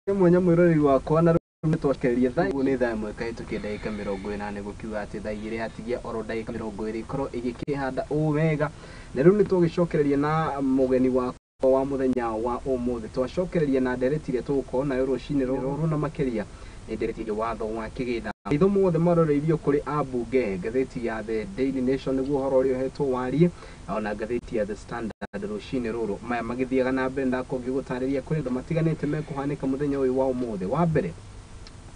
Mwanya mwĩroreri wakwa na rĩu nĩtwakeria thaa nĩ thaa 1 kahĩtũkia ndagĩka 80, gũkiuga atĩ thaa 2 yatigia oro ndagĩka 20 ikorwo ĩgĩkĩhanda ũũ wega. Na rĩu nĩtũgĩcokereria na mũgeni wakwa wa mũthenya wa ũmũthĩ, twacokereria na ndereti ĩrĩa tũgũkorwo nayo rũcinĩ rũrũ, na makĩria nĩ ndereti ya watho wa kĩgĩna. Maitho mothe maroreirio kũrĩ ambunge. Ngathĩti ya The Daily Nation nĩguo ũhoro ũrĩa ũhetwo warie, ona ngathĩti ya The Standard rũcinĩ rũrũ. Maya magĩthiaga na mbere, ndakorwo ngĩgũtarĩria kũrĩ andũ matiganĩte mekũhanĩka mũthenya ũyũ wa ũmũthĩ. Wa mbere,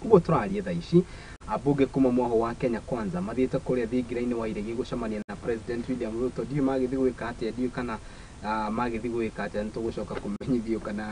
ũguo tũraria thaa ici, ambunge kuma mwaho wa Kenya Kwanza mathiĩte kũrĩa thingira-inĩ wa iregi gũcemania na President William Ruto. Ndiũĩ magĩthiĩ gwĩka atĩa, ndiũĩ kana magĩthiĩ gwĩka atĩa, nĩtũgũcoka kũmenyithio kana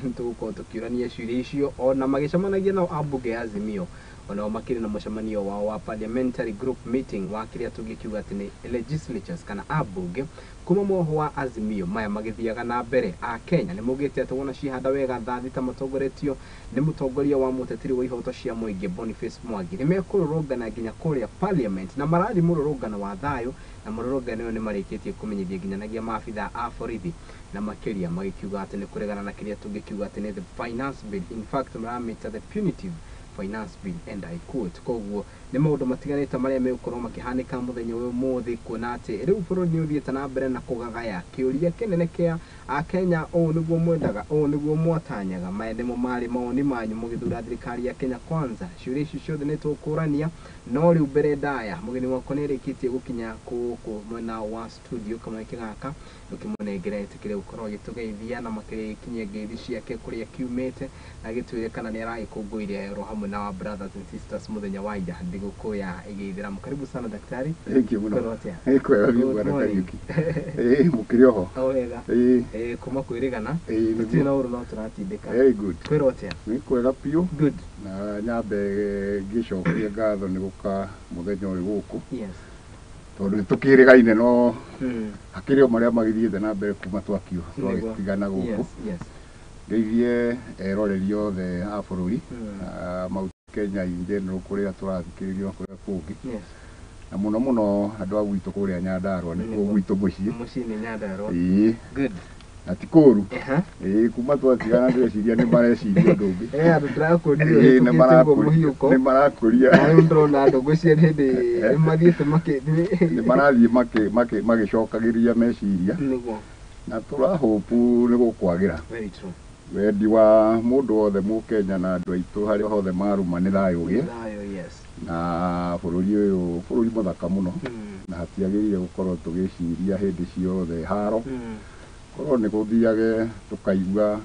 nĩtũgũkorwo tũkĩũrania ciũria icio. Ona magĩcemanagia nao ambunge ya Azimio, onao makĩrĩ na mũcemanio wao wa parliamentary group meeting wa kĩrĩa tũngĩkiuga atĩ nĩ legislatures kana ambunge kuma mwaho wa Azimio. Maya magĩthiaga na mbere, a Kenya nĩ maugĩte atĩ wona cihanda wega thaa 6 matongoretio nĩ mũtongoria wa mũteteri wa ihoto cia mũingĩ Boniface Mwangi, nĩ mekũrũrũngana nginya kũrĩa parliament, na marathiĩ mũrũrũngano wa thayũ, na mũrũrũngano ũyũ nĩ marĩkĩtie kũmenyithia nginyanagia maabitha a borithi, na makĩria magĩkiuga atĩ nĩ kũregana na kĩrĩa tũngĩkiuga atĩ nĩ the finance bill. In fact, maramĩta the punitive finance bill, and I quote. Koguo nĩ maũndũ matiganĩte marĩa megũkorwo makĩhanĩka mũthenya ũyũ ũmũthĩ, kuona atĩ rĩu bũrũri nĩ ũthiĩte na mbere na kũgagaya. Kĩũria kĩnene kĩa akenya, ũũ nĩguo mwendaga, ũũ nĩguo mwatanyaga? Maya nĩmo marĩ mawoni manyu mũgĩthura thirikari ya Kenya Kwanza? Ciũria ici ciothe nĩ tũkũrania, no rĩu mbere ndaya, mũgeni wakwa nĩ arĩkĩtie gũkinya gũkũ mwena wa studio. Kamweke gaka ũkĩmũnengera etĩkĩre gũkorwo agĩtũgeithia na makĩria gĩkinyie ngeithi ciake kũrĩa kiumĩte, na agĩtwĩre kana nĩ aragĩkũngũĩire oro hamwe na our brothers and sisters mũthenya wa ira thigũkũ ya Gĩithĩramu. Karibu sana, daktari. Thank you mũno. Kwĩrwo atĩa? Ĩ kwega biũ. Good Bwana morning. Kariuki. Ĩ mũkĩrĩ oho? O wega. Ĩ. Kuma kwĩrĩgana. Ĩ. Tũtirĩ Nĩguo. na ũru, no tũratindĩka. Very good. Kwĩrwo atĩa? Nĩ kwega biũ. Good. Na nyambe ngĩcokia ngatho nĩ gũka mũthenya ũyũ gũkũ, tondũ nĩ tũkĩrĩgaine, no hakĩrĩ o marĩa magĩthiĩte na mbere kuma twakio twagĩtigana gũkũ. Ngeithie eroreri othe a bũrũri, Mount Kenya in general, kũrĩa tũrathikĩrĩrio na kũrĩa kũngĩ, na mũno mũno andũ a gwitũ kũrĩa Nyandarua, nĩkuo gwitũ mũciĩ. Mũciĩ nĩ Nyandarua. Ĩĩ. Good. Na ti kũũru. Ĩĩ, kuma twatigana ndĩreciria nĩ mareciria ũndũ ũngĩ. Andũ ndĩrakũririe Ĩĩ, nĩ ũhĩtũkĩte ũguo marakũria mũhiũko. Nĩ marakũria. Na rĩu ndĩrona andũ, ngwĩciria hĩndĩ nĩ mathiĩte makĩ Nĩ marathiĩ magĩcokagĩria meciria, na tũrahopu nĩ gũkwagĩra. Very true. Wendi wa mũndũ wothe mũkenya na andũ aitũ harĩa hothe marũma nĩ thayũ ũgĩe. Thayũ, yes. Na bũrũri ũyũ bũrũri mũthaka mũno, na hatiagĩrĩire gũkorwo tũgĩciria hĩndĩ ciothe haro. Korwo nĩ gũthiage tũkaigua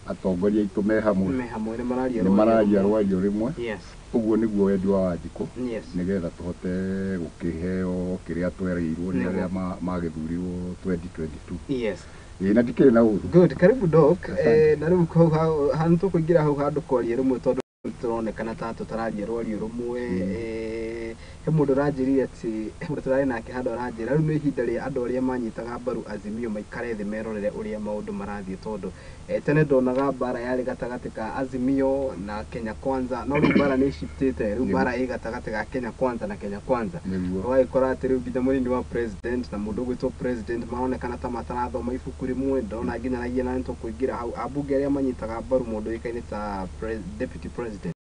atongoria aitũ me hamwe, Me hamwe nĩ mararia nĩ rwario mararia rũmwe. rwario rĩmwe. Ũguo nĩguo wendi wa Wanjikũ, nĩgetha tũhote gũkĩheo kĩrĩa twerĩirwo nĩ arĩa magĩthurirwo 2022. Ĩĩ, na ndikĩrĩ na ũru. Good, karibu doc. Asante. Na rĩu hau nĩ tũkũingĩra hau handũ kwaria rĩmwe, tondũ tũronekana ta tũtararia rwario rũmwe. He mũndũ ũranjĩrire atĩ, he mũndũ tũrarĩ nake handũ aranjĩra rĩu nĩ ihinda rĩa andũ arĩa manyitaga mbaru Azimio maikare thĩ merorere ũrĩa maũndũ marathiĩ, tondũ tene ndonaga mbara yarĩ gatagatĩ ka Azimio na Kenya Kwanza, no rĩu mbara nĩ ĩciftĩte, rĩu mbara ĩ gatagatĩ ga Kenya Kwanza na Kenya Kwanza. Ũgagĩkora atĩ rĩu nginya mũnini wa president na mũndũ ũgwĩtwo president maronekana ta matarathoma ibuku rĩmwe. Ndona nginyanagia na nĩtũkũingĩra hau, ambunge arĩa manyitaga mbaru mũndũ ũĩkaine ta deputy president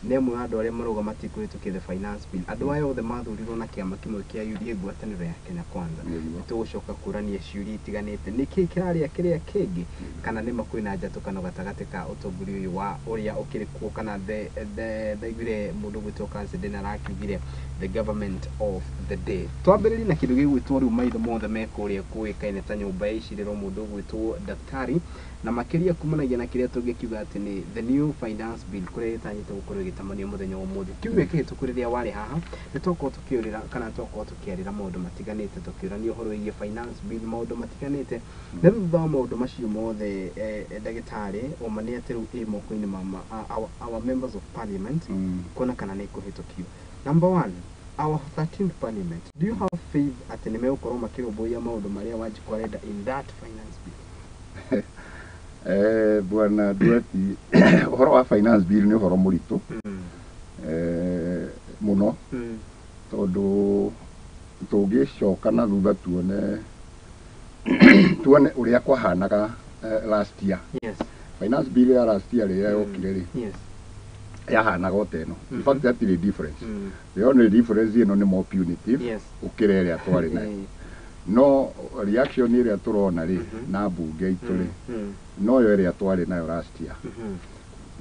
nĩ amwe a andũ arĩa marauga matikũhĩtũkia the finance bill. Andũ aya othe mathurirwo na kĩama kĩmwe kĩa UDA, ngwatanĩro ya Kenya Kwanza. Tũgũcoka kũrania ciũria itiganĩte, nĩkĩ kĩrarĩa kĩrĩa kĩngĩ, kana nĩma kwĩna njatũkano gatagatĩ ka ũtongoria ũyũ wa ũrĩa ũkĩrĩ kuo, kana the ndaiguire mũndũ ũgwĩtwo Kansedena arakiugire the government of the day. Twambĩrĩrie na kĩndũ gĩgwĩtwo, rĩu maitho mothe me kũrĩa kũĩkaine ta nyũmba ya icirĩro, mũndũ ũgwĩtwo daktari, na makĩria kumanagia na kĩrĩa tũngĩkiuga atĩ nĩ the new finance bill, kũrĩa ĩtanyĩte gũkorwo ĩgĩtamanio mũthenya wa ũmũthĩ. Kiumia kĩhĩtũku rĩrĩa warĩ haha, nĩ twakorwo tũkĩũrĩra kana twakorwo tũkĩarĩra maũndũ matiganĩte, tũkĩũrania ũhoro wĩgiĩ finance bill, maũndũ matiganĩte. Na rĩu thutha wa maũndũ macio mothe, ndagĩtarĩ, ũma nĩ atĩ rĩu ĩ moko-inĩ ma our members of parliament kuona kana nĩ ĩkũhĩtũkio. Number one, our 13th parliament, do you have faith atĩ nĩ megũkorwo makĩrũmbũiya maũndũ marĩa Wanjikũ arenda in that finance bill? Bwana Duati, ũhoro wa finance bill nĩ ũhoro mũritũ mũno, tondũ tũngĩcoka na thutha tuone ũrĩa kwahanaga last year. Finance bill ya last year rĩrĩa yokire rĩ, Yes. yahanaga o ta ĩno. In fact hatirĩ difference. Mm. The only difference ĩno nĩ more punitive Yes. gũkĩra ĩrĩa twarĩ nayo. Eh. No reaction ĩrĩa tũrona rĩ, Mhm. na mbunge itũ rĩ, Mm. noyo ĩrĩa twarĩ nayo last year. Mhm.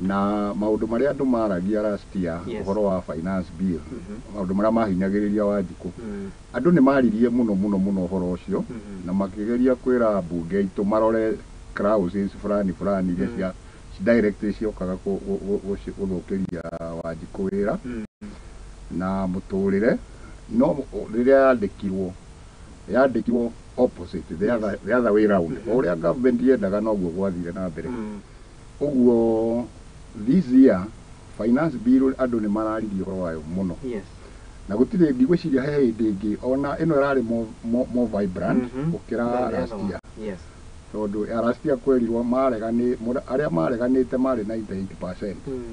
Na maũndũ marĩa andũ maragia last year, Yes. ũhoro wa finance bill, Mhm. maũndũ marĩa mahinyagĩrĩria Wanjikũ, Mm. andũ nĩ maririe mũno mũno mũno ũhoro ũcio, Mhm. na makĩgeria kwĩra mbunge itũ marore clauses fulani fulani iria Mm. cia directly ciokaga gũthũkĩria Wanjikũ wĩra Mm. na mũtũrĩre. No rĩrĩa yandĩkirwo opposite, the Yes. other, the other way round. Mhm. O ũrĩa government yendaga noguo gwathire na mbere. Mm. Ũguo this year finance bill andũ nĩ mararirie ũhoro wayo mũno. Yes. Na gũtirĩ, ndigwĩciria he hĩndĩ ĩngĩ ona ĩno ĩrarĩ more vibrant Mhm. gũkĩra Than the last other one. year. Yes. Tondũ ya last year kwerirwo maregani, arĩa mareganĩte marĩ 98%. Mm.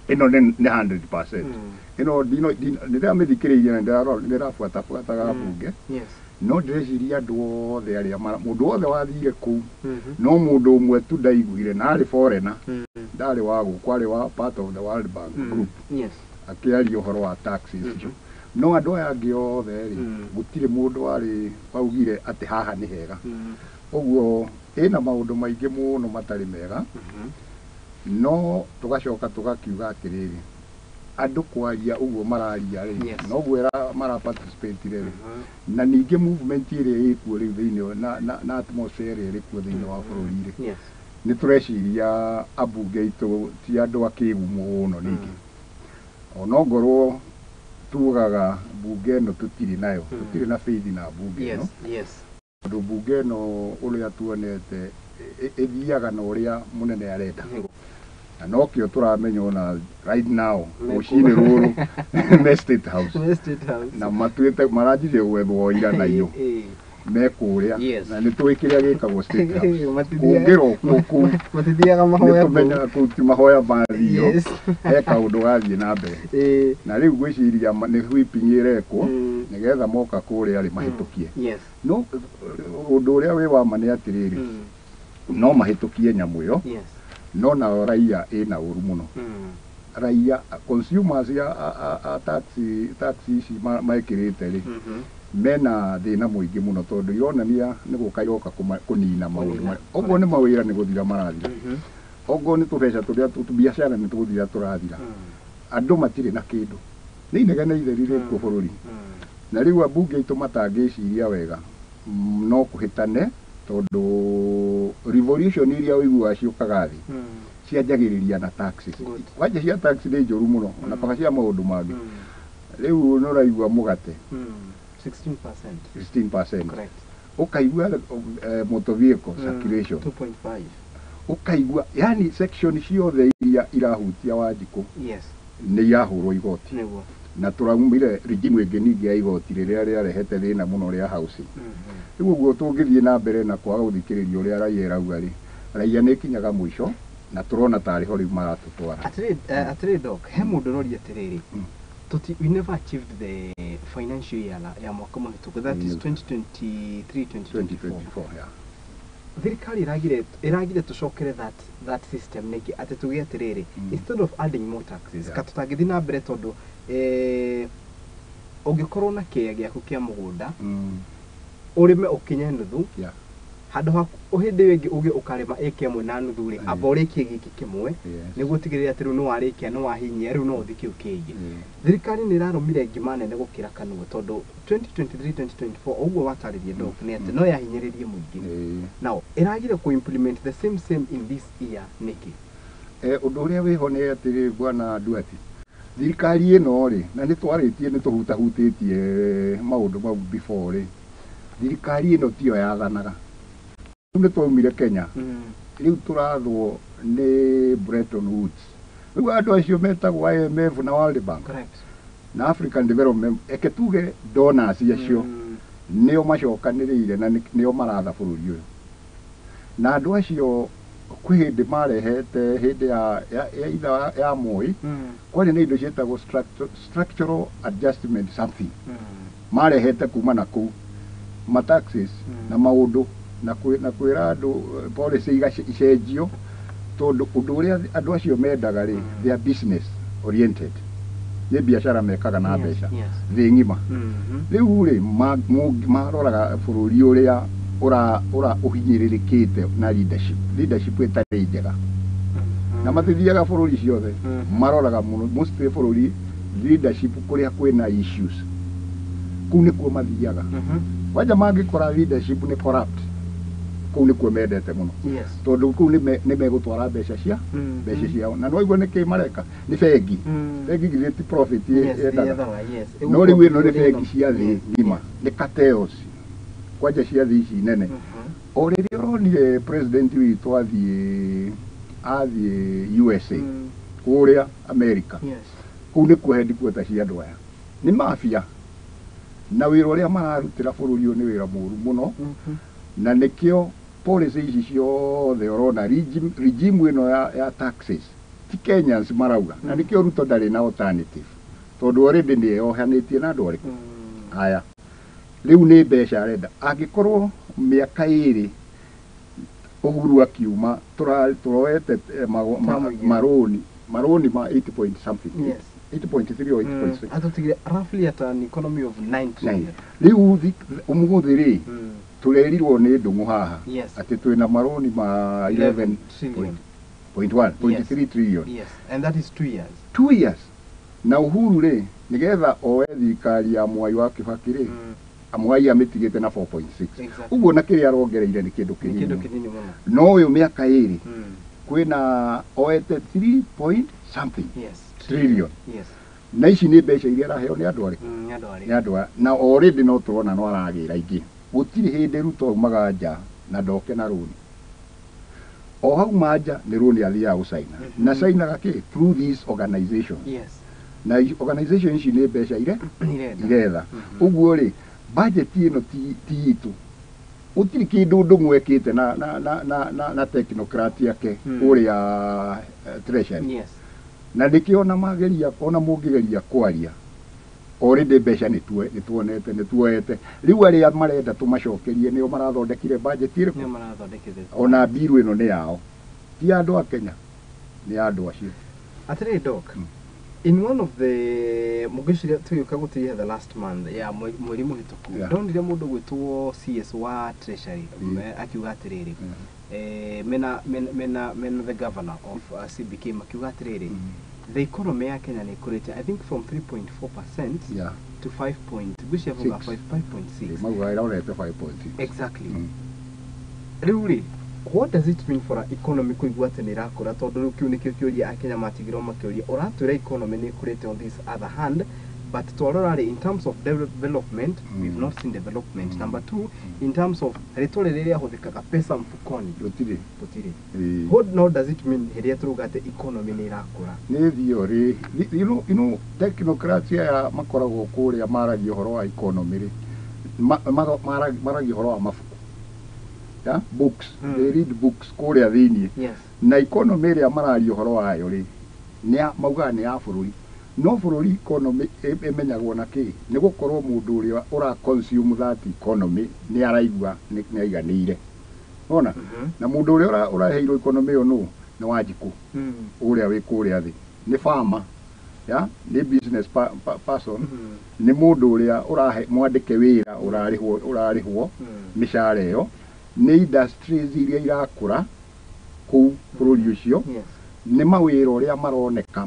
Ĩno nĩ 100%. Mm. Ĩno ndino ndĩramĩthikĩrĩirie na ndĩrabuatabuataga Mm. mbunge. Yes. No ndĩreciria andũ othe arĩa mũndũ wothe wathire kũu, Mhm. no mũndũ ũmwe tu ndaiguire, na arĩ foreigner, Mm. ndarĩ wa gũkũ, arĩ wa part of the World Bank Mm. Group, Yes. akĩaria ũhoro wa taxes Mhm. icio. No andũ aya angĩ othe rĩ, Mm. gũtirĩ mũndũ warĩ waugire atĩ haha nĩ hega. Mm. Ũguo ĩna maũndũ maingĩ mũno matarĩ mega. Mhm. No tũgacoka tũgakiuga atĩrĩrĩ, andũ kwaria ũguo mararia rĩ, Yes. noguo mara participate rĩ, Mhm. na ningĩ movement ĩrĩa ĩkuo rĩu thĩinĩ na atmosphere ĩrĩa ĩrĩ kuo thĩinĩ wa bũrũri rĩ, Yes. nĩ tũreciria ambunge aitũ ti andũ akĩgu mũno ningĩ. Ona ongorwo tugaga mbunge ĩno tũtirĩ nayo, Mm. tũtirĩ na faith na mbunge ĩno. Yes. Yes. Tondũ mbunge ĩno ũrĩa tuonete ĩthiaga na ũrĩa mũnene arenda. Nĩguo. Na nokĩo tũramenya ona right now Mekũ. rũcinĩ rũrũ me State House. Me State House. Na matuĩte maranjirie gwethwo ira na iyo Eh, me kũrĩa. Yes. Na nĩ tũĩ kĩrĩa gĩkagwo State House. eh. Matithiaga Kũngĩrokwo kũu, matithiaga nĩ mahoya kũu. tũmenyaga kũu ti mahoya mathio, Yes. he kaũndũ gathiĩ na mbere. Eh. Na rĩu ngwĩciria nĩ whipping ĩrekwo Mm. nĩgetha moka kũrĩa rĩ mahĩtũkie. Yes. No ũndũ ũrĩa wĩ wa ma nĩ atĩrĩrĩ, Mm. no mahĩtũkie nyamũ ĩyo, Yes. no nao raia ĩna ũru mũno. Mm. Raia consumers ya a taxi ici mekĩrĩte rĩ, Mhm. mena thĩna mũingĩ mũno, tondũ ironania nĩ gũka iroka kũnina maũndũ Kũnina. marĩa, okorwo nĩ mawĩra nĩ gũthira marathira, Mhm. okorwo nĩ tũbeca tũrĩa tũbiacara nĩ tũgũthira tũrathira. Mm. Andũ matirĩ na kĩndũ, nĩ inegene itheri rĩkuo Mm. bũrũri. Mm. Na rĩu ambunge aitũ matangĩciria wega, no kũhĩtane, tondũ revolution iria ũiguaga ciũkaga thĩ Mm. cianjagĩrĩria na taxes. Good. Kwanja cia tax nĩ njũru mũno, ona Mm. paka cia maũndũ mangĩ. Mm. Rĩu nĩ ũraigua mũgate Mm. 16%. 16%. Correct. Ũkaigua motor vehicle Mm. circulation 2.5. Ũkaigua yani section ciothe iria irahutia Wanjikũ Yes. nĩ irahũrwo igoti. Nĩguo. Na tũraumire regime ĩngĩ ningĩ ya igoti rĩrĩa rĩarehete thĩna mũno rĩa housing. Mhm. Rĩu ũguo tũngĩthiĩ na mbere na kwaga gũthikĩrĩria ũrĩa raia ĩrauga rĩ, raia nĩ ĩkinyaga mũico, na tũrona tarĩ ho rĩu maratũtwara. Atĩrĩ doc, he mũndũ ũroria atĩrĩrĩ, Mm. tuti we never achieved the financial year ya mwaka mũhĩtũku, that is Mm. 2023 2024. 2024, yeah. Thirikari ĩragire tũcokere that system nĩkĩ, atĩ tuge atĩrĩrĩ, Mm. instead of adding more taxes, Yeah. ka tũtangĩthiĩ na mbere, tondũ ũngĩkorwo na kĩea gĩaku kĩa mũgũnda, Mm. ũrĩme ũkinye nuthu, Yeah. handũ ha hĩndĩ ĩyo ĩngĩ uge ũkarĩma ĩka ĩmwe na nuthu rĩ, Mm. amba ũrĩkie gĩkĩ kĩmwe, Yes. nĩguo ũtigĩrĩre atĩ rĩu nĩ warĩkia, nĩ wahinyia, rĩu no ũthiĩ kĩu kĩngĩ. Mm. Thirikari nĩ ĩrarũmire ngima nene gũkĩra kanua, tondũ 2023 2024 ũguo watarĩrie doc nĩ atĩ Mm. no yahinyĩrĩrie mũingĩ. Eh. Now ĩragire kũ implement the same in this year nĩkĩ? Ũndũ ũrĩa wĩho nĩ atĩrĩ, bwana Duati, thirikari ĩno rĩ, na nĩ twarĩtie, nĩ tũhutahutĩtie maũndũ mau before rĩ, thirikari ĩno tiyo yathanaga. Rĩu nĩ twaumire Kenya, rĩu tũrathwo nĩ Bretton Woods. Rĩu andũ acio metagwo IMF na World Bank Correct. na African Development, eke tuge donors acio, Mm. nĩo macokanĩrĩire na nĩo maratha bũrũri ũyũ. Na andũ acio kwĩ hĩndĩ marehete hĩndĩ ya itha ya Moi, Mm. kwarĩ na indo ciĩtagwo structural adjustment something, Mm. marehete kuma na kũu mataxes Mm. na maũndũ na kwĩra andũ policy icenjio. Tondũ ũndũ ũrĩa andũ acio mendaga rĩ, they are business oriented, nĩ biacara mekaga na mbeca thĩ ng'ima. Rĩu rĩ, maroraga bũrũri ũrĩa ũra ũhinyĩrĩrĩkĩte na leadership ĩtarĩ njega, na matithiaga bũrũri ciothe, maroraga mũno mostly bũrũri leadership kũrĩa kwĩna issues, kũu nĩkuo mathiaga. Kwanja mangĩkora leadership nĩ corrupt, kũu nĩkuo mendete mũno, tondũ kũu nĩ megũtwara mbeca cia mbeca ciao. Na nĩwaigua nĩkĩ mareka? Nĩ bengi, bengi githĩ ti profit yendaga? No rĩu ĩno nĩ bengi cia thĩ ng'ima, nĩ cartels kwanja cia thĩ ici nene. O rĩrĩa ũronire president witũ athiĩ USA, kũrĩa America, kũu nĩkuo headquarter cia andũ aya, nĩ mafia, na wĩra ũrĩa mararutĩra bũrũri ũyũ nĩ wĩra mũru mũno. Na nĩkĩo policy ici ciothe ũrona regime ĩno ya taxes ti Kenyans marauga, na nĩkĩo Ruto ndarĩ na alternative, tondũ already nĩ eyohanĩtie na andũ arĩkũ aya. Rĩu nĩ mbeca arenda. Angĩkorwo mĩaka 2 Uhuru akiuma tũroete marũni ma 8 point something, 8.3 or 8.6, Atũtigire roughly at an economy of 9 trillion. Rĩu ũmũthĩ rĩ, tũrerirwo nĩ Ndung'u haha atĩ twĩna marũni ma 11 trillion. 11.1.3 trillion. Yes, and that is 2 years. 2 years. Na Uhuru rĩ, nĩgetha oe thirikari ya Mwai wa Kibaki rĩ, Mwai amĩtigĩte na 4.6. Ũguo na kĩrĩa arongereire nĩ kĩndũ kĩnini mũno. No ũyũ mĩaka 2 kwĩna oete 3 point something trillion. Na ici nĩ mbeca iria araheo nĩ andũ arĩkũ? Nĩ andũ aya. Na already no tũrona no aragĩra ingĩ. Gũtirĩ hĩndĩ Ruto aumaga nja na ndoke na rũni. O hau manja nĩ rũni athiaga gũcaina. Na cainaga kĩ? Through these organizations. Na organization ici nĩ mbeca iretha. Ũguo rĩ, budget ĩno ti itũ. Gũtirĩ kĩndũ Ndung'u ekĩte na technocrat yake kũrĩa treasury. Na nĩkĩo ona mageria, ona mũngĩgeria kwaria, already mbeca nĩ tuoete. Rĩu arĩa marenda tũmacokerie nĩo marathondekire budget ĩrĩkũ? Nĩo marathondekire. Ona bill ĩno nĩ yao, ti ya andũ a Kenya, nĩ ya andũ acio. Atĩrĩrĩ Doc, in one of the mũngĩciria tũgĩũka gũtiria the last month ya mweri mũhĩtũku, ndonire mũndũ gwĩtwo CS wa Treasury akiuga atĩrĩrĩ, mena the governor of CBK makiuga atĩrĩrĩ, the economy ya Kenya nĩ ĩkũrĩte, I think from 3.4% to 5 point, ngwĩciria vuga 5.6. Mauga ĩrorete 5.6. Exactly. Rĩu rĩ, what does it mean for an economy kũigua atĩ nĩ ĩrakũra? Tondũ rĩu kĩu nĩkĩo kĩũria Akenya matigirwo makĩũria. Ũratwĩra economy nĩ ĩkũrĩte on this other hand, but twarora rĩ, in terms of development, we've not seen development. Number two, in terms of rĩtwa rĩrĩa rĩahũthĩkaga pesa mfukoni, Gũtirĩ. Gũtirĩ. What now does it mean hĩrĩa tũrauga atĩ economy nĩ ĩrakũra? Nĩ theory. Technocrats aya makoragwo kũrĩa maragia ũhoro wa economy rĩ, maragia ũhoro wa mabuku. Yeah? Books. They read books kũrĩa thĩiniĩ. Na economy ĩrĩa mararia ũhoro wayo rĩ, maugaga nĩ ya bũrũri. No bũrũri economy ĩmenyagwo na kĩ? Nĩ gũkorwo mũndũ ũrĩa ũra consume that economy nĩ araigua nĩ aiganĩire. Ona? Na mũndũ ũrĩa ũraheirwo economy ĩyo nũ? Nĩ Wanjikũ. Ũrĩa wĩ kũrĩa thĩ. Nĩ farmer. Yeah? Nĩ business person. Nĩ mũndũ ũrĩa ũrahe mwandĩke wĩra, ũrarĩhwo mĩcara ĩyo. Nĩ industries iria irakũra kũu bũrũri ũcio. Nĩ mawĩra ũrĩa maroneka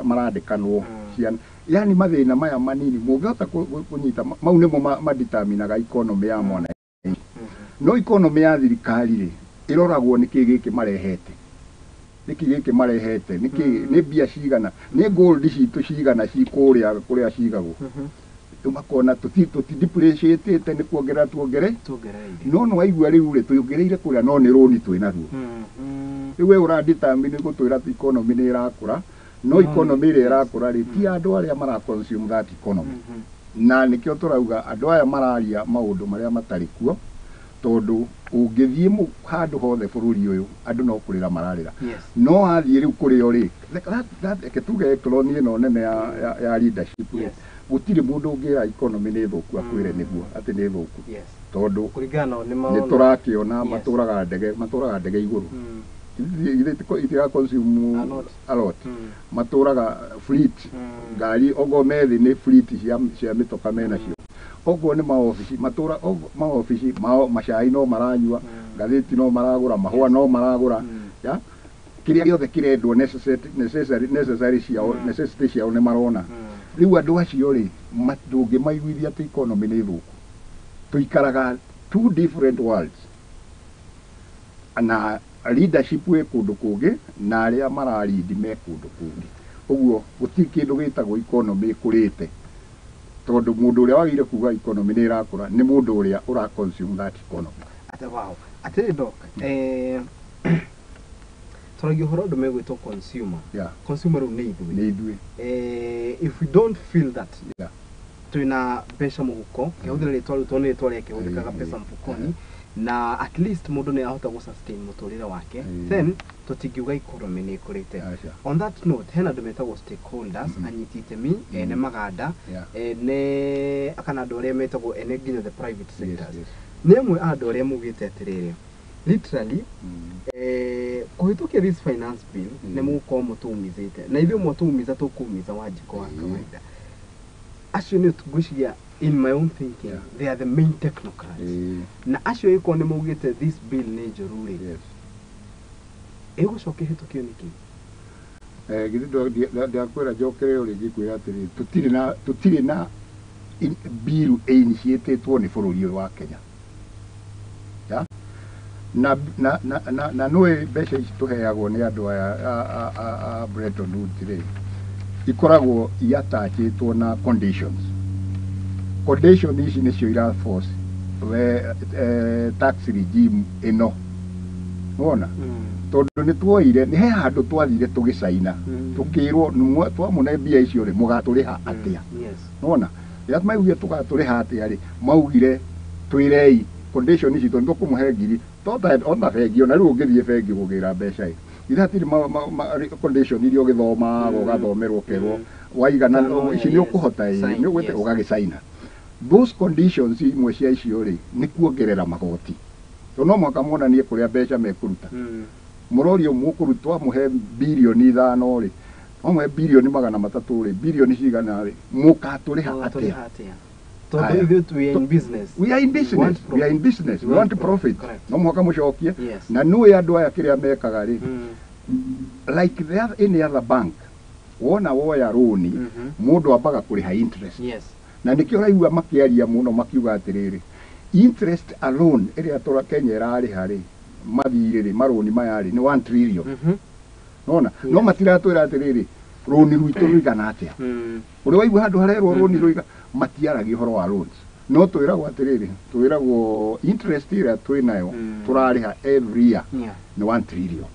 marandĩkanwo ciana. Yani mathĩna maya manini mũngĩhota kũnyita mau nĩmo madeterminaga economy ya mwana. No economy ya thirikari rĩ, ĩroragwo nĩkĩ gĩkĩ marehete. Nĩkĩ gĩkĩ marehete, nĩkĩ nĩ mbia cigana, nĩ gold citũ cigana ci kũrĩa kũrĩa cigagwo. Rĩu makona tũti depreciate nĩ kuongerera tuongere. Tuongereire. No nĩ waigua rĩu rĩ, tuongereire kũrĩa no nĩ rũni twĩ naruo. Rĩu we ũra determine gũtwĩra atĩ economy nĩ ĩrakũra, no economy ĩrĩa ĩrakũra rĩ, ti andũ arĩa mara consume that economy. Na nĩkĩo tũrauga andũ aya mararia maũndũ marĩa matarĩ kuo, tondũ ũngĩthiĩ handũ hothe bũrũri ũyũ, andũ no kũrĩra mararĩra. No wathiĩ rĩu kũrĩo rĩ, reke tuge clone ĩno nene ya leadership rĩ, gũtirĩ mũndũ ũngĩra economy nĩ thũku akwĩre nĩguo atĩ nĩ thũku. Tondũ Kũringana nao nĩ nĩ tũrakĩona matũraga ndege igũrũ. Itira consume a lot. Matũraga fleet ngari ogo methi nĩ fleet cia mĩtoka menacio. Oguo nĩ maobici matũra maobici mao macai no maranyua, ngathĩti no maragũra, mahũa no maragũra, ya kĩrĩa gĩothe kĩrendwo necessary ciao, necessity ciao nĩ marona. Rĩu andũ acio rĩ ndũngĩmaiguithia atĩ economy nĩ thũku. Tũikaraga two different worlds na leadership ĩ kũndũ kũngĩ na arĩa mararindi me kũndũ kũngĩ. Ũguo gũtirĩ kĩndũ gĩtagwo economy ĩkũrĩte, tondũ mũndũ ũrĩa wagĩrĩire kuga economy nĩ ĩrakũra nĩ mũndũ ũrĩa ũra consume that economy. Ate wow. Atĩrĩ doc, tũragia ũhoro andũ megwĩtwo consumer. Consumer rĩu nĩ ithuĩ. Nĩ ithuĩ. If we don't feel that twĩna mbeca mũhuko, kĩhũthĩra rĩtwa rĩu tondũ nĩ rĩtwa rĩakĩhũthĩkaga pesa mfukoni, na at least mũndũ nĩ ahota gũ sustain mũtũrĩre wake, then tũtingiuga economy nĩ ĩkũrĩte. On that note, hena andũ metagwo stakeholders, anyiti itemi, ene maganda, ene kana andũ arĩa metagwo ene nginya the private sectors. Nĩ amwe a andũ arĩa mugĩte atĩrĩrĩ, literally kũhĩtũkia this finance bill nĩ mũgũkorwo mũtũumithĩte, na ithuĩ mwatũumiza tũkũumiza Wanjikũ wa kawaida. Acio nĩ ngwĩciria in my own thinking they are the main technocrats. Na acio ĩkorwo nĩ maugĩte this bill nĩ njũru rĩ, ĩgũcoka ĩhĩtũkio nĩkĩ? Githĩ ndakwĩra njokere o rĩngĩ kwĩra atĩrĩrĩ, tũtirĩ na bill ĩinitiatĩtwo nĩ bũrũri ũyũ wa Kenya. Ya? Na nĩũĩ mbeca ici tũheagwo nĩ andũ aya a Bretton Woods rĩ, ikoragwo iatachĩtwo na conditions. Condition ici nĩcio ira force we tax regime ĩno. Wona? Tondũ nĩ tuoire, nĩ he handũ twathire tũgĩcaina, tũkĩrwo twamũne mbia icio rĩ, mũgatũrĩha atĩa? Wona? Rĩrĩa maugire tũgatũrĩha atĩa rĩ, maugire twĩrei condition ici tondũ tũkũmũhe ngiri, ona bengi, ona rĩu ũngĩthiĩ bengi kũgĩra mbeca ĩ, ithe hatirĩ condition iria ũgĩthomaga, ũgathomerwo ũkerwo waigana ici nĩ ũkũhota ĩ, nĩ ũgwĩte ũgagĩcaina. Those conditions imwe cia icio rĩ, nĩ kuongerera magoti. Tondũ no mũhaka monanie kũrĩa mbeca mekũruta. Mũrorio mũkũruta twamũhe birioni 5 rĩ, twamũhe birioni 300 rĩ, birioni cigana rĩ, mũgatũrĩha atĩa? Tondũ ithuĩ we are in business. We are in business. We are in business. We want profit. No mũhaka mũcokie. Na nĩũĩ andũ aya kĩrĩa mekaga rĩ, like the other, any other bank, wona woya rũni, mũndũ ambaga kũrĩha interest. Na nĩkĩo ũraigua makĩaria mũno makiuga atĩrĩrĩ, interest alone ĩrĩa tũra Kenya ĩrarĩha rĩ, mathirĩ rĩ, marũni maya rĩ, nĩ 1 trillion. Nona? No matiratwĩra atĩrĩrĩ, rũni rwitũ rũigana atĩa? Ũrĩa waigua handũ harerwo rũni rũiga, matiaragia ũhoro wa loans. No twĩragwo atĩrĩrĩ, twĩragwo interest ĩrĩa twĩnayo tũrarĩha every year nĩ 1 trillion.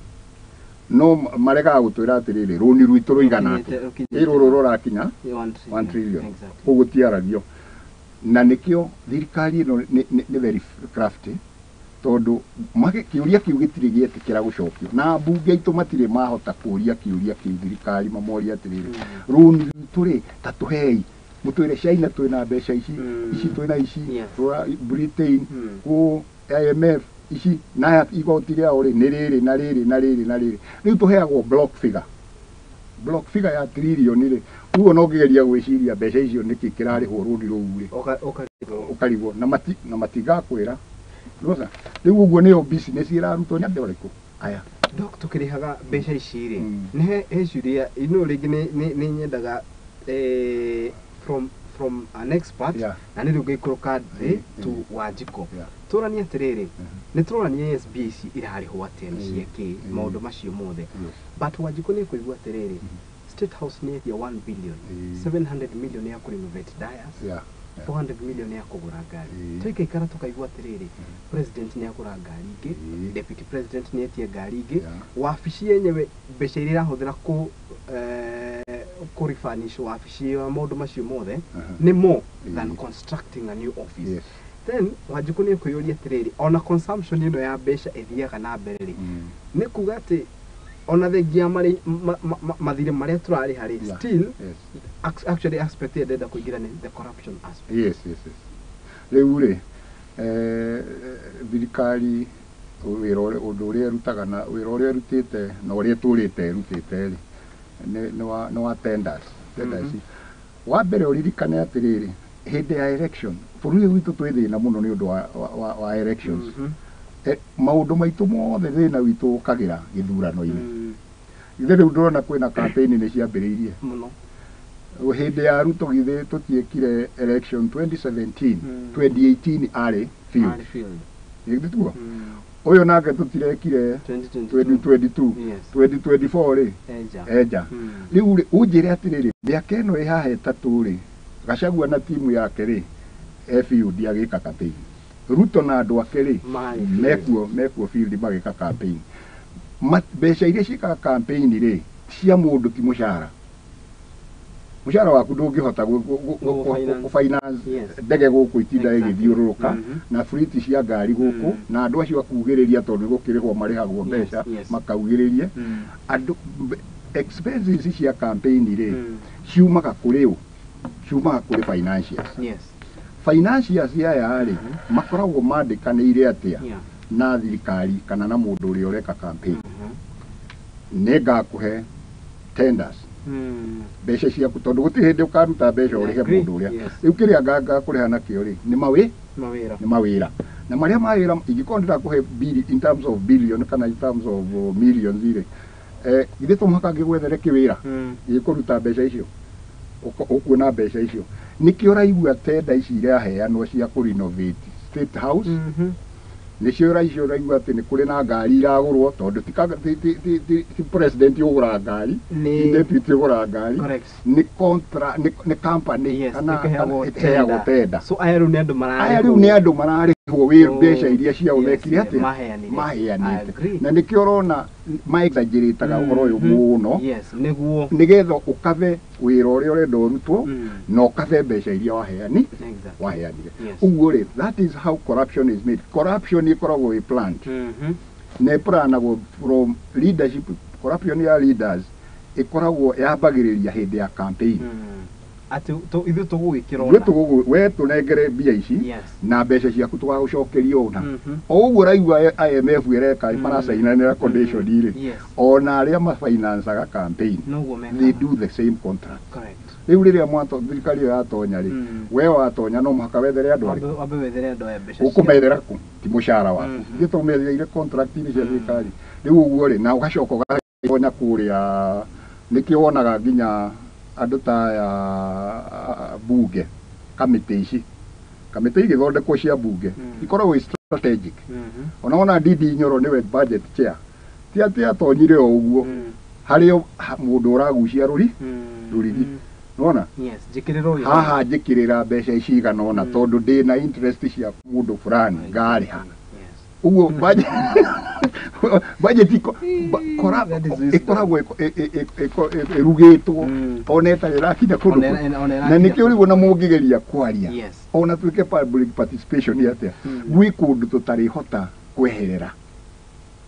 No maregaga gũtwĩra atĩrĩrĩ, rũni rwitũ rũigana atĩa? Ĩ rũrũ rũrakinya 1 trillion. Koguo tiaragio. Na nĩkĩo thirikari ĩno nĩ very crafty, tondũ kĩũria kĩu gĩtirĩ gĩetĩkĩra gũcokio. Na mbunge aitũ matirĩ mahota kũria kĩũria kĩu thirikari, mamorie atĩrĩrĩ, rũni rwitũ rĩ, ta tũhei, mũtwĩre China twĩna mbeca ici, ici twĩna ici, Britain, kũ IMF, ici, na igoti rĩao rĩ, nĩ rĩrĩ, na rĩrĩ, na rĩrĩ, na rĩrĩ. Rĩu tũheagwo block figure. Block figure ya trillion rĩ, ũguo no ũngĩgeria gwĩciria mbeca icio nĩkĩ kĩrarĩhwo rũni rũu rĩ. Ũkarigwo. Na matigakwĩra. Rosa, rĩu ũguo nĩyo business ĩrarutwo nĩ andũ arĩkũ? Aya. Doc, tũkĩrĩhaga mbeca ici rĩ, nĩ he ciũria, ino rĩngĩ nĩ nyendaga from an expert, na nĩ rĩu ngaikũrũka thĩ to Wanjikũ. Tũranie atĩrĩrĩ, nĩ tũrorania SB ici irarĩhwo atĩa, nĩ cia kĩ, maũndũ macio mothe. But Wanjikũ nĩ ekũigua atĩrĩrĩ, State House nĩ yetia 1 billion, 700 million ya kũrenovate dais, 400 million ya kũgũra ngari. Tũikaikara tũkaigua atĩrĩrĩ, president nĩ agũra ngari ingĩ, deputy president nĩ etia ngari ingĩ, wabici yenyewe mbeca iria ĩrahũthĩra kũ refurnish wabici ĩyo na maũndũ macio mothe nĩ more than constructing a new office. Then Wanjikũ nĩ ekwĩyũria atĩrĩrĩ, ona consumption ĩno ya mbeca ĩthiaga na mbere rĩ, nĩ kuga atĩ ona thengia mathirĩ marĩa tũrarĩha rĩ, still actually aspect ĩrĩa ndĩrenda kũingĩra nĩ the corruption aspect. Yes, yes, yes. Rĩu rĩ, thirikari wĩra ũndũ ũrĩa ĩrutaga na wĩra ũrĩa ĩrutĩte na ũrĩa ĩtũrĩte ĩrutĩte rĩ nĩ wa tenders. Tenders. Wa mbere ũririkane atĩrĩrĩ, hĩndĩ ya election bũrũri ũyũ witũ twĩ thĩna mũno nĩ ũndũ wa elections. Maũndũ maitũ mothe thĩna witũ ũkagĩra gĩthurano-inĩ. Githĩ rĩu ndũrona kwĩna campaign nĩ ciambĩrĩirie mũno. Hĩndĩ ya Ruto githĩ tũtiĩkire election 2017, 2018 arĩ field. Arĩ field. Githĩ tiguo? Ũyũ nake tũtirekire 2022. 2022. Yes. 2024 rĩ Eja. Eja. Rĩu rĩ ũnjĩre atĩrĩrĩ, mĩaka ĩno ĩ haha ĩtatũ rĩ, Gachagua na timu yake rĩ e field agĩka campaign. Ruto na andũ ake rĩ Marĩ field. mekuo field magĩka campaign. Mbeca iria ciĩkaga campaign rĩ cia mũndũ ti mũcara. Mũcara waku ndũngĩhota Gũ-finance. gũ-finance Yes. ndege gũkũ itinda ĩgĩthiũrũrũka na fleet cia ngari gũkũ na andũ acio akugĩrĩria tondũ nĩ gũkĩrĩhwo marĩhagwo mbeca makaugĩrĩrie andũ expenses cia campaign rĩ ciumaga kũrĩ ũ? Ciumaga kũrĩ financiers. Financiers aya rĩ makoragwo mandĩkanĩire atĩa na thirikari kana na mũndũ ũrĩa ũreka campaign? Nĩ ngakũhe tenders mbeca ciaku tondũ gũtirĩ hĩndĩ ũkaruta mbeca ũrĩhe Agree. mũndũ ũrĩa. Rĩu kĩrĩa ngakũrĩha nakĩo rĩ nĩ mawĩ Mawĩra. nĩ mawĩra na marĩa mawĩra ingĩkorwo ndĩrakũhe in terms of billion kana in terms of millions rĩ, githĩ to mũhaka ngĩgwethere kĩwĩra gĩkũruta mbeca icio ũkuona mbeca icio. Nĩkĩo ũraigua tenda ici iraheanwo cia kũ renovate State House, nĩcio ũraicio ũraigua atĩ nĩ kũrĩ na ngari iragũrwo tondũ ti president ũgũraga ngari, ti deputy ũgũraga ngari, nĩ contra nĩ company Yes, kana ĩkĩheagwo ĩheagwo tender. So aya rĩu nĩ andũ mararĩhwo. Aya rĩu nĩ andũ mararĩhwo wĩ Oh, mbeca iria ciao mekire atĩa? Maheanire. Maheanĩte. I agree. Na nĩkĩo ũrona ma-exaggerate-aga ũhoro ũyũ mũno Yes, nĩguo. nĩgetha ũkave wĩra ũrĩa ũrenda ũrutwo na ũkave mbeca iria waheani waheanire. Ũguo rĩ, that is how corruption is made. Corruption ĩkoragwo ĩ planned na ĩplanagwo from leadership. Corruption ya leaders ĩkoragwo yambagĩrĩria hĩndĩ ya campaign. Atĩ ithuĩ tũgũgĩkĩra Ithuĩ we tũnengere mbia ici na mbeca ciaku tũgagũcokeria ũna. O ũguo ũraigua IMF ĩreka maracainanĩra condition rĩ, ona arĩa mafinancaga campaign Noguo mekaga. they do the same contract. Rĩu rĩrĩa mwato thirikari ĩyo yatonya rĩ, we watonya no mũhaka wethere andũ arĩkũ? Wambe wethere andũ aya mbeca ciao. Ũkũmethera kũ? Ti mũcara waku. Ithuĩ tũmetheire contract-inĩ cia thirikari. Rĩu ũguo rĩ, na ũgacoka ũgatonya kũrĩa nĩkĩo wonaga nginya andũ ta aya bunge kamĩtĩ ici kamĩtĩ igĩthondekwo cia bunge ikoragwo i strategic. Ona wona Ndindi Nyoro nĩwe budget chair, ti atĩ atonyire o ũguo, harĩ o mũndũ ũragucia rũri rũrigi nona. Yes, njĩkĩrĩra ũyũ. Haha njĩkĩrĩra mbeca ici igana ũna tondũ ndĩna interest cia mũndũ fulani ngarĩha. Ũguo budget That is wisdom. ĩkoragwo ĩrugĩtwo ona ĩtarĩ ĩrakinya kũndũ Ona na ĩrakinya nĩkĩo rĩu ona mũngĩgeria kwaria ona tuĩke public participation atĩa, gwĩ kũndũ tũtarĩhota kweherera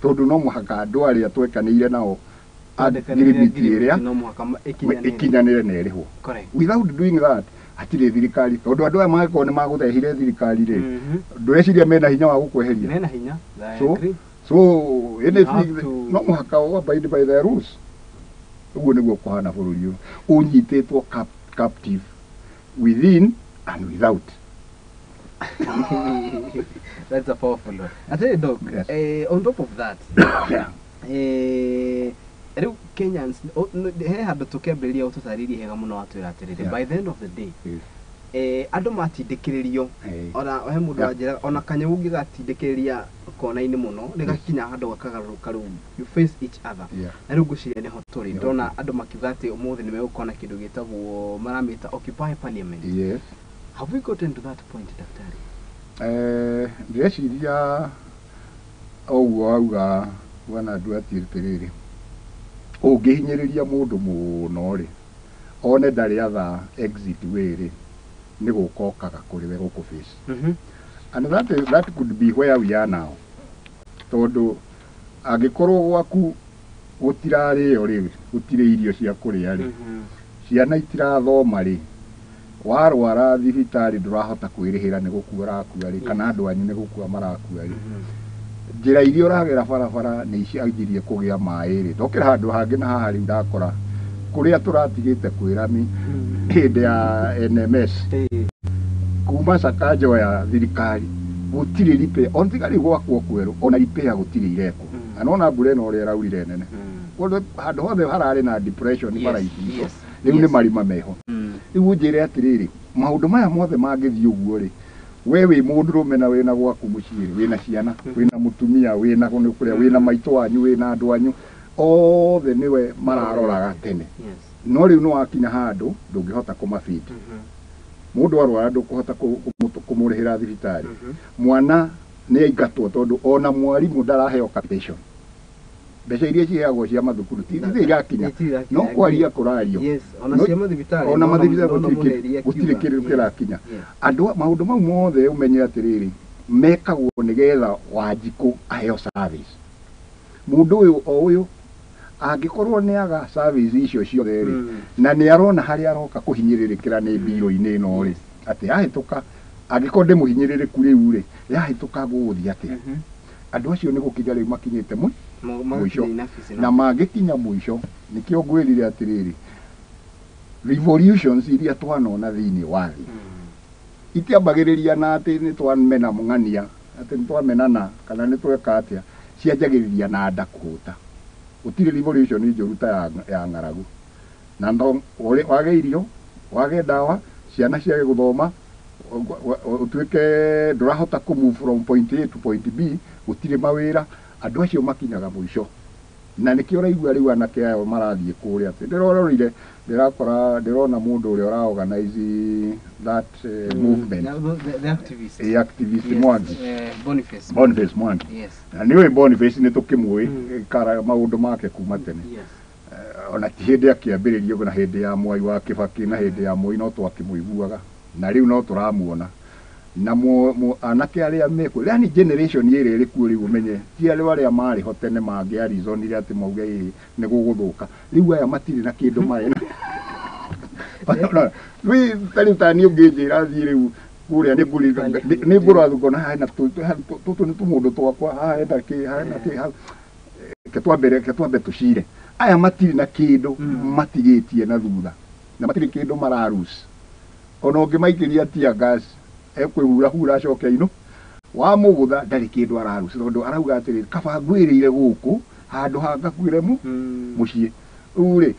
tondũ no mũhaka andũ arĩa twekanĩire nao Twandĩkanĩire ngirimiti ĩrĩa no mũhaka ĩkinyanĩre. ĩkinyanĩre na ĩrĩhwo. Without doing that hatirĩ thirikari tondũ andũ aya mangĩkorwo nĩ magũthehire thirikari rĩ, ndũreciria mena hinya wa gũkweheria? Mena hinya. I So, agree. so anything have to no mũhaka ũ abide by the rules. Ũguo nĩguo kũhana bũrũri ũyũ ũnyitĩtwo captive within and without. That's a powerful one. Atĩrĩ Doc, Yes. On top of that, rĩu Kenyans he handũ tũkĩambĩrĩria ũtũtarĩrie hega mũno watwĩra atĩrĩrĩ, by the end of the day andũ matindĩkĩrĩrio ona he mũndũ wanjĩra ona kanyamũ ũngĩgatindĩkĩrĩria kona-inĩ mũno nĩ gakinya handũ gakagarũrũka rĩu you face each other. Na rĩu ngwĩciria nĩho tũrĩ. Nĩho Ndona andũ makiuga atĩ ũmũthĩ nĩ megũkorwo na kĩndũ gĩtagwo maramĩta Occupy Parliament. Have we gotten to that point, daktari? Ndĩreciria o ũguo wauga bwana Nduati atĩrĩrĩ, ũngĩhinyĩrĩria mũndũ mũno rĩ one ndarĩ atha exit way rĩ, nĩ gũka okaga kũrĩ we gũkũ face. And that could be where we are now tondũ angĩkorwo gwaku gũtirarĩo rĩ, gũtirĩ irio cia kũrĩa rĩ, ciana itirathoma rĩ, warwara thibitarĩ ndũrahota kwĩrĩhĩra nĩ gũkua ũrakua rĩ, kana andũ anyu nĩ gũkua marakua rĩ, Njĩra iria ũragera barabara nĩ cianjirie kũgĩa maĩ rĩ, ndokĩra handũ hangĩ na haha rĩu ndakora kũrĩa tũratigĩte kwĩrami hĩndĩ ya NMS kuma Sakaja ya thirikari gũtirĩ repair on tiga rĩu gwakwo kwerũ, ona repair gũtirĩ irekwo. Na nona mbura ĩno ũrĩa ĩraurire nene, kũndũ handũ hothe hararĩ na depression bara ici rĩu nĩ marima meho. Rĩu ũnjĩre atĩrĩrĩ, maũndũ maya mothe mangĩthiĩ ũguo rĩ, we wĩ mũndũrũme na wĩna gwaku mũciĩ rĩ, wĩna ciana, wĩna mũtumia, wĩna kũrĩa, wĩna maitũ wanyu, wĩna andũ anyu othe nĩwe mararoraga tene. No rĩu nĩ wakinya handũ ndũngĩhota kũmabidi. Mũndũ arwara ndũkũhota kũmũrĩhĩra thibitarĩ. Mwana nĩ aingatwo tondũ ona mwarimũ ndaraheo capitation. Mbeca iria ciheagwo cia mathukuru ti irakinya, no kwaria kũrario. Ona cia mathibitarĩ, ona mathibitarĩ gũtirĩ kĩndũ kĩrakinya. Andũ maũndũ mau mothe ũmenye atĩrĩrĩ, mekagwo nĩgetha Wanjikũ aheo service. Mũndũ ũyũ o ũyũ angĩkorwo nĩ aga service icio ciothe rĩ, na nĩ arona harĩa aroka kũhinyĩrĩrĩkĩra nĩ mbirũ-inĩ ĩno rĩ, atĩ yahĩtũka, angĩkorwo ndĩ mũhinyĩrĩrĩku rĩu rĩ, yahĩtũka gũgũthiĩ atĩa? Andũ acio nĩ gũkinya rĩu makinyĩte mũico, na mangĩkinya mũico nĩkĩo ngwĩrire atĩrĩrĩ, revolutions iria twanona thĩinĩ wa thĩ itiambagĩrĩria na atĩ nĩ twamena ng'ania, atĩ nĩ twamenana kana nĩ tweka atĩa, cianjagĩrĩria na nda kũhũta. Gũtirĩ revolution njũru ta ya ng'aragu. Na no wage irio, wage ndawa, ciana ciage gũthoma, ũtuĩke ndũrahota kũ move from point A to point B, gũtirĩ mawĩra, andũ acio makinyaga mũico. Na nĩkĩo ũraigua rĩu anake aya marathiĩ kũrĩa atĩ ndĩrororire, ndĩrakora ndĩrona mũndũ ũrĩa ũra organize that movement, the activist, the activist Mwangi, Boniface Mwangi. Na nĩũĩ Boniface nĩ tũkĩmũĩ kara maũndũ make kuma tene. Ona ti hĩndĩ akĩambĩrĩria, na hĩndĩ ya Mwai wa Kĩbakĩ na hĩndĩ ya Moi no twakĩmũiguaga, na rĩu no tũramuona. Na anake arĩa mekuo, yani generation ĩrĩa ĩrĩ kuo rĩu ũmenye ti arĩa arĩa marĩ ho tene mangĩarizonire atĩ mauge ĩĩ nĩ gũgũthũka. Rĩu aya matirĩ na kĩndũ marĩ. Rĩu ta rĩu ta niĩ ũngĩnjĩra thiĩ rĩu kũrĩa nĩ ngũrora ngona haha hena tũtũ nĩ tũmũndũ twakwa, haha hena kĩ, haha hena kĩ, reke twambe tũcire. Aya matirĩ na kĩndũ matigĩtie na thutha, na matirĩ kĩndũ mararus. Ona ũngĩmaikĩria tear gas ekwĩhura hura acoke ino wamũgũtha ndarĩ kĩndũ araruca, tondũ arauga atĩrĩrĩ, kaba ngwĩrĩire gũkũ handũ ha ngakuĩre mũciĩ. Rĩu rĩ,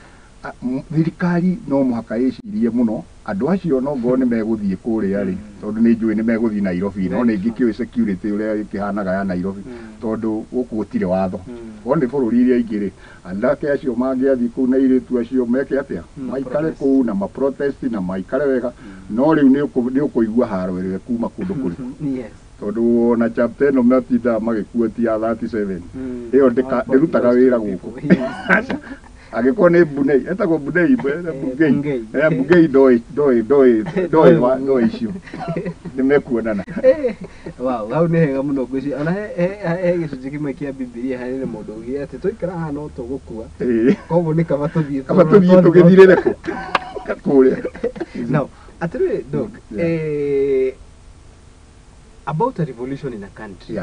thirikari no mũhaka ĩcirie mũno andũ acio, no ngorwo nĩ megũthiĩ kũrĩa rĩ, tondũ nĩ njũĩ nĩ megũthiĩ Nairobi, no nĩ ngĩkĩũĩ security ũrĩa ĩkĩhanaga ya Nairobi, tondũ gũkũ gũtirĩ watho. Korwo nĩ bũrũri iria ingĩ rĩ, anake acio mangĩathiĩ kũu na airĩtu acio meke atĩa, maikare kũu na maprotest na maikare wega. No rĩu nĩ ũkũigua haro ĩrĩa kuma kũndũ kũrĩkũ, tondũ ona chapter ĩno matindaga magĩkuotia ya 37 ĩyo ndĩrutaga wĩra gũkũ. Angĩkorwo nĩ Bunei, etagwo Bunei, Bungei, Bungei ndoĩ icio nĩ mekuonana. Wow, hau nĩ hega mũno ngwĩciria. Ona he gĩcunjĩ kĩmwe kĩa Bibilia harĩ na mũndũ ugire atĩ twaikara haha no tũgũkua, koguo nĩ kaba tũthiĩ tũgĩthirĩre kũrĩa. Now, atĩrĩrĩ Doc, about a revolution in a country,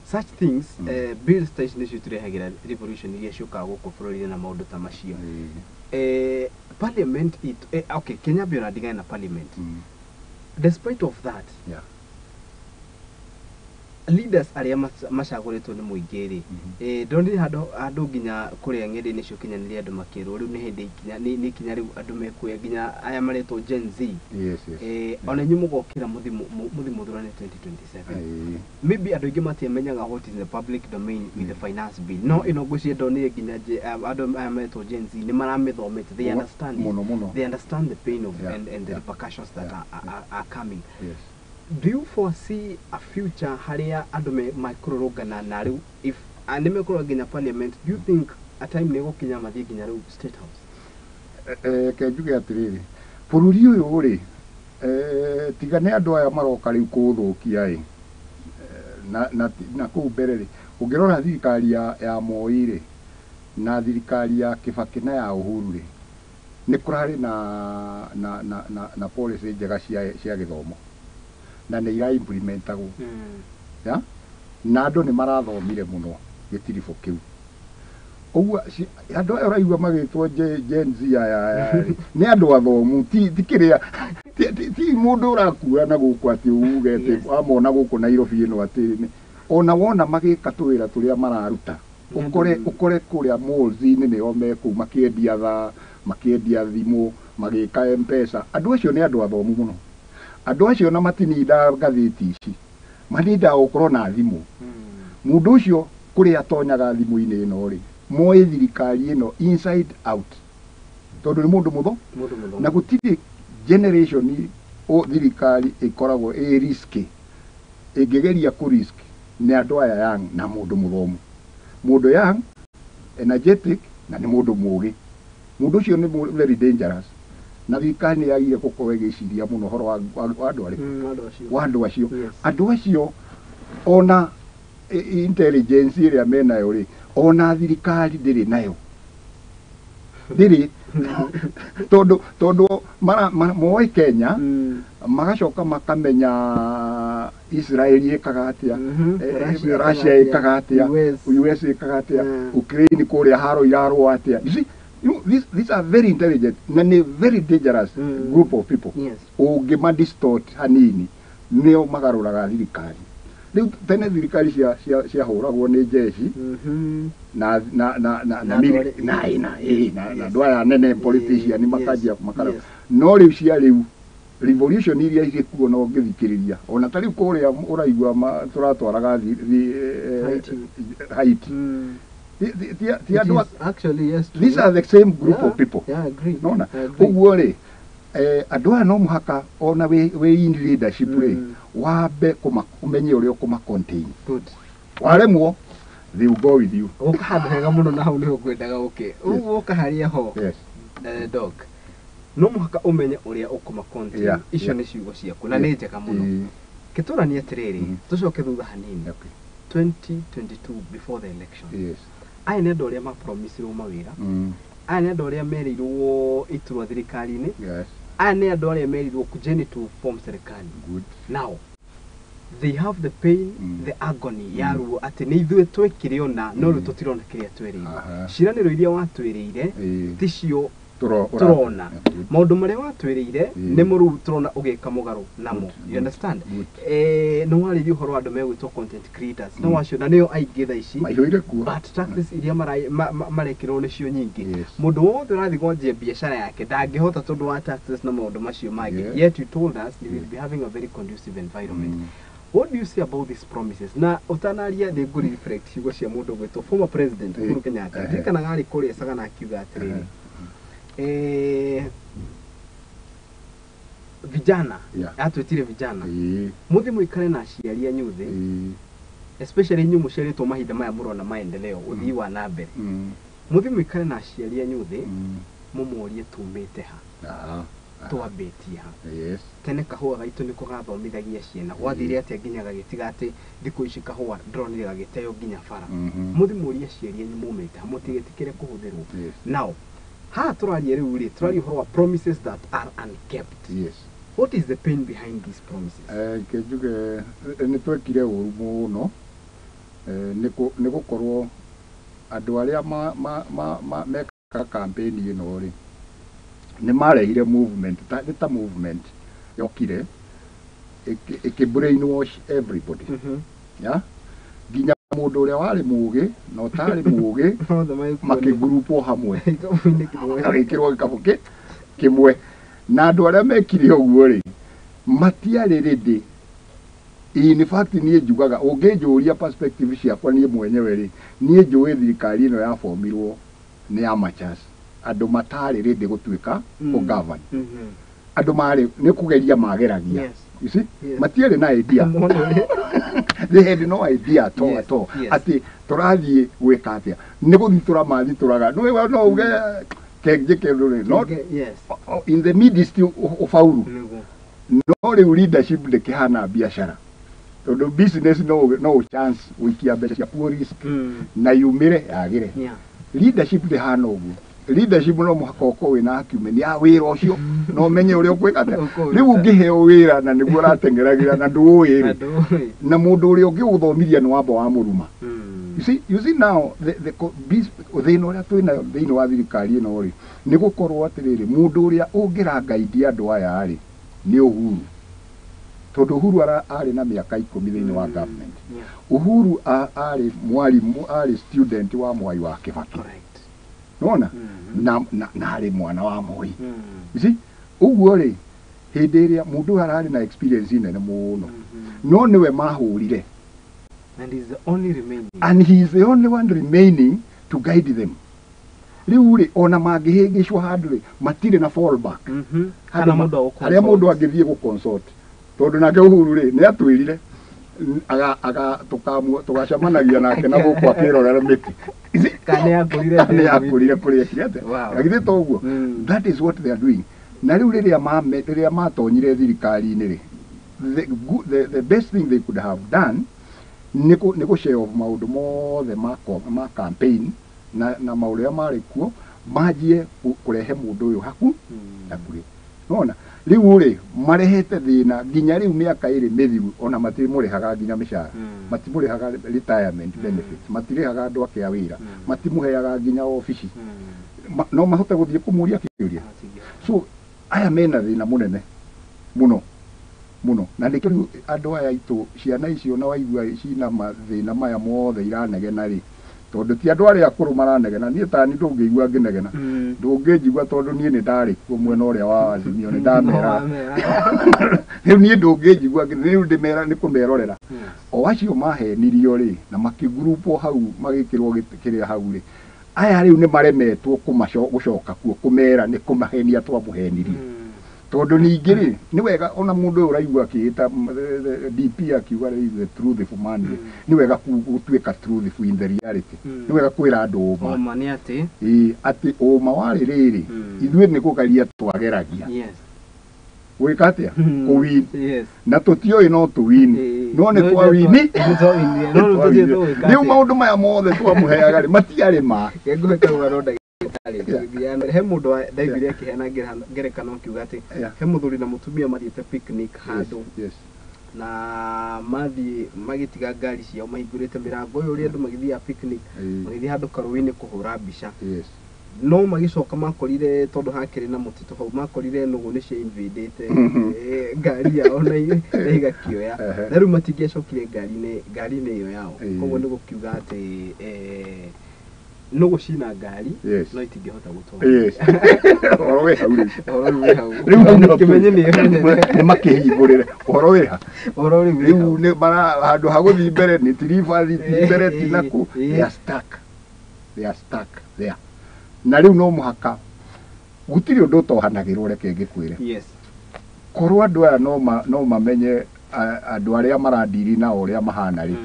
such things, bills ta ici nĩcio tũrehagĩra revolution iria ciũkaga gũkũ bũrũri-inĩ na maũndũ ta macio. Parliament okay, Kenya mbio na ndigane na parliament. Despite of that, leaders arĩa macagũrĩtwo nĩ mũingĩ rĩ, ndonire handũ nginya kũrĩa ng'enda-inĩ cia ũkinyanĩria andũ makĩrwo rĩu nĩ hĩndĩ ikinya nĩ ikinya rĩu andũ mekuoya nginya aya maretwo Gen Z. Ona inyuĩ mũgokĩra mũthiĩ mũthurane 2027. Maybe andũ aingĩ matiamenyaga what is in the public domain with the finance bill. No ĩno ngwĩciria ndonire nginya andũ aya maretwo Gen Z nĩ maramĩthomete, they understand it. They understand the pain of and the repercussions that are coming. Do you foresee a future harĩa andũ mekũrũrũngana na rĩu if nĩ mekũrũa nginya parliament, do you think a time nĩ gũkinya mathiĩ nginya rĩu State House? Ke njuge atĩrĩrĩ, bũrũri ũyũ rĩ, tiga nĩ andũ aya maroka rĩu kũũthũkia ĩ, na kũu mbere rĩ, ũngĩrora thirikari ya Moi rĩ, na thirikari ya Kĩbakĩ na ya Uhuru rĩ, nĩ kũrarĩ na policy njega cia gĩthomo na nĩ ira implementagwo. Na andũ nĩ marathomire mũno gĩtiribũ kĩu. Ũguo andũ aya ũraigua magĩtwo Gen Z aya nĩ andũ athomu, ti kĩrĩa ti mũndũ ũrakura na gũkũ atĩ uge atĩ wamona gũkũ Nairobi ĩno atĩ ona wona magĩka tũwĩra tũrĩa mararuta ũkore kũrĩa malls-inĩ nĩo me kũu makĩendia thaa, makĩendia thimũ, magĩka M-Pesa. Andũ acio nĩ andũ athomu mũno. Andũ acio na matinindaga ngathĩti ici, manindaga gũkorwo na thimũ. Mũndũ ũcio kũrĩa atonyaga thimũ-inĩ ĩno rĩ, moĩ thirikari ĩno inside out, tondũ nĩ mũndũ mũtho na gũtirĩ generation thirikari ĩkoragwo ĩ risky ĩngĩgeria kũ risk nĩ andũ aya young na mũndũ mũthomu. Mũndũ young, energetic na nĩ mũndũ mũgĩ. Mũndũ ũcio nĩ very dangerous. Na thirikari nĩ yagire gũkorwo ĩgĩciria mũno ũhoro wa andũ arĩkũ? Wa andũ acio. Andũ acio ona intelligence ĩrĩa menayo rĩ, ona thirikari ndĩrĩ nayo. Ndĩrĩ. Tondũ moĩ Kenya, magacoka makamenya Israeli ĩkaga atĩa, Russia ĩkaga atĩa, US ĩkaga atĩa, Ukraine kũrĩa haro irarũa atĩa. You see, these are very intelligent na nĩ very dangerous group of people. Ũngĩma distort hanini nĩo magarũraga thirikari. Rĩu tene thirikari ciahũragwo nĩ jeshi na andũ aya anene politician makanjia makara. No rĩu cia rĩu revolution iria igĩkuo na ũngĩthikĩrĩria ona ta rĩu kũrĩa ũraigua tũratwaraga Haiti. Actually, yes, these are the same group of people. Yeah, I agree. Nona ũguo rĩ, andũ aya no mũhaka ona wĩ in leadership rĩ, wambe ũmenye ũrĩa ũkũma contain. Good. Waremwo, they will go with you. Ũka handũ hega mũno na hau nĩho ngwendaga ũke. Ũguo ũka harĩa ho. Yes. Dog. No mũhaka ũmenye ũrĩa ũkũma contain. Icio nĩ ciugo ciaku na nĩ njega mũno. Kĩtũranie atĩrĩrĩ, tũcoke thutha hanini. 2022 before the election. Yes. Aya nĩ andũ arĩa mapromisirwo mawĩra. Aya nĩ andũ arĩa merirwo iturwa thirikari-inĩ. Yes. Aya nĩ andũ arĩa merirwo kujeni to form serikali. Good. Now they have the pain, the agony ya ruo atĩ nĩ ithuĩ twekire ona no rĩu tũtirona kĩrĩa twerirwo. Ciĩranĩro iria watwĩrĩire ticio tũrona. Maũndũ marĩa watwĩrĩire nĩmo rĩu tũrona ũgĩka mũgarũ namo. You understand? Nĩ warĩirie ũhoro wa andũ megwĩtwo content creators. No wacio na nĩo aingĩ thaa ici. But taxes iria marekĩrwo nĩcio nyingĩ. Mũndũ wothe ũrathiĩ kwanjia biacara yake ndangĩhota tondũ wa taxes na maũndũ macio mangĩ. Yet you told us you will be having a very conducive environment. What do you say about these promises? Na utanaria nĩ ngũ reflect ciugo cia mũndũ gwĩtwo former president Uhuru Kenyatta. Ndirikanaga arĩ kũrĩa Sagana akiuga atĩrĩrĩ, vijana, atwĩtire vijana, mũthiĩ mũikare na aciari anyu thĩ, especially inyuĩ mũciarĩtwo mahinda maya mũrona maendeleo, ũthii wa na mbere. Mũthiĩ mũikare na aciari anyu thĩ, mũmorie tumĩte ha, twambĩtie ha. Tene kahũa gaitũ nĩko gathomithagia ciana, gwathire atĩa nginya gagĩtiga atĩ thikũ ici kahũa ndĩronire gagĩteo nginya bara. Mũthiĩ mũrie aciari anyu mumĩte ha, mũtigetĩkĩre kũhũthĩrwo. Now, haha tũraria rĩu rĩ, tũraria ũhoro wa promises that are unkept. Yes. What is the pain behind these promises? Ke njuge nĩ twekire ũru mũno nĩ gũkorwo andũ arĩa mekaga campaign ĩno rĩ, nĩ marehire movement, nĩ ta movement yokire ĩkĩ brainwash everybody. Yeah? Nginya mũndũ ũrĩa warĩ mũgĩ na ũtarĩ mũgĩ makĩgurupwo hamwe, magĩkĩrwo gĩkabũ kĩmwe. Na andũ arĩa mekire ũguo rĩ, matiarĩ ready. In fact niĩ njugaga ũngĩnjũria perspective ciakwa niĩ mwenyewe rĩ, niĩ njũĩ thirikari ĩno yabomirwo nĩ amateurs, andũ matarĩ ready gũtuĩka kũ govern. Andũ marĩ nĩ kũgeria mageragia. You see? Matiarĩ na idea. They had no idea at all, at all. Atĩ tũrathiĩ gwĩka atĩa, nĩ gũthitũra mathitũraga. No uge kenjĩke rĩ, no in the midst ũfaulu. No rĩu leadership ndĩkĩhana biacara, tondũ business no chance gũikia mbeca ciaku risk na yumĩre yagĩre. Leadership ndĩhana ũguo. Leadership no mũhaka ũkorwo wĩna acumen ya wĩra ũcio na ũmenye ũrĩa ũkwĩka atĩa. Rĩu ũngĩheo wĩra na nĩguo ũrateng'eragĩra na ndũũĩ rĩ, na mũndũ ũrĩa ũngĩgũthomithia nĩ wamba wa mũruma. You see now the thĩna ũrĩa twĩnayo thĩinĩ wa thirikari ĩno rĩ, nĩ gũkorwo atĩrĩrĩ, mũndũ ũrĩa ũngĩrangaithia andũ aya rĩ nĩ Uhuru. Tondũ Uhuru arĩ na mĩaka 10 thĩinĩ wa government. Uhuru arĩ mwarimũ, arĩ student wa Mwai wa Kibaki. Nona na arĩ mwana wa Moi. You see, ũguo rĩ, hĩndĩ ĩrĩa mũndũ ũyũ ararĩ na experience nene mũno, no nĩwe mahũrire. And he's the only remaining. And he is the only one remaining to guide them. Rĩu rĩ, ona mangĩhĩngĩcwo handũ rĩ, matirĩ na fallback. Harĩa mũndũ angĩthiĩ gũ-consult. Tondũ nake Uhuru rĩ, nĩ atwĩrire tũgacemanagia nake na gũkũ akĩrorera mĩtĩ. Kana akũrire kũrĩa ekire atĩa. Githĩ to ũguo? That is what they are doing. Na rĩu rĩrĩa matonyire thirikari-inĩ rĩ, the best thing they could have done nĩ gũ-share off maũndũ mothe ma campaign na maũrĩa marĩ kuo, manjie kũrehe mũndũ ũyũ hakuhĩ. Nona rĩu rĩ, marehete thĩna nginya rĩu mĩaka ĩrĩ mĩthiru, ona matimũrĩhaga nginya mĩcara, matimũrĩhaga retirement benefits, matirĩhaga andũ ake a wĩra, matimũheaga nginya obici. No mahote gũthiĩ kũmũria kĩũria. So aya mena thĩna mũnene mũno mũno, na nĩkĩo rĩu andũ aya aitũ, ciana icio na waigua cina mathĩna maya mothe iranegena rĩ, tondũ ti andũ arĩa akũrũ maranegena. Niĩ tani ndũngĩigua ngĩnegena, ndũngĩnjigua tondũ niĩ nĩ ndarĩ kuo mwena ũrĩa wa Azimio, nĩ ndamera. Rĩu niĩ ndũngĩnjigua rĩu ndĩmera nĩ kũmerorera. O acio mahenirio rĩ, na makĩgurupwo hau, magĩkĩrwo kĩrĩa hau rĩ, aya rĩu nĩ maremetwo gũcoka kuo kũmera nĩ kũmahenia twamũhenirie. Tondũ ningĩ rĩ, nĩ wega ona mũndũ ũyũ ũraigua akĩĩta DP akiuga rĩ, the truthful man rĩ, nĩ wega gũtuĩka truthful in the reality. Nĩ wega kwĩra andũ ũma. Ũma nĩ atĩ? Ĩĩ, atĩ ũma warĩ rĩrĩ, ithuĩ nĩ kũgeria twageragia. Gwĩka atĩa? Kũwin. Na tũtiũĩ no tũwin. No nĩ twawini. Rĩu maũndũ maya mothe twamũheaga rĩ, matiarĩ ma. Ngũhe karũgano he mũndũ ndaiguire akĩheana ngerekano akiuga atĩ he mũthuri na mũtumia mathiĩte picnic handũ, na mathiĩ magĩtiga ngari ciao mahingũrĩte mĩrango ĩyo ũrĩa andũ magĩthiaga picnic, magĩthiĩ handũ karũĩ-inĩ kũhũra mbica. No magĩcoka makorire, tondũ hakĩrĩ na mũtitũ hau, makorire nũgũ nĩ cia invadĩte ngari yao na igakĩoya. Na rĩu matingĩacokire ngari-inĩ ĩyo yao. Koguo nĩ gũkiuga atĩ nũgũ cina ngari, no itingĩhota gũtwara. Ũhoro wĩ hau rĩu. Ũhoro wĩ hau. Rĩu hau nĩho Kĩmenye nĩ nĩ makĩhingũrĩre. Ũhoro wĩ ha? Ũhoro rĩu wĩ hau. Rĩu nĩ handũ ha gũthiĩ mbere nĩ tiribathi, ti mbere ti nakũ. They are stuck. They are stuck there. Na rĩu no mũhaka, gũtirĩ ũndũ ũtohanagĩrwo, reke ngĩkwĩre. Korwo andũ aya no mamenye andũ arĩa marandiri nao ũrĩa mahana rĩ.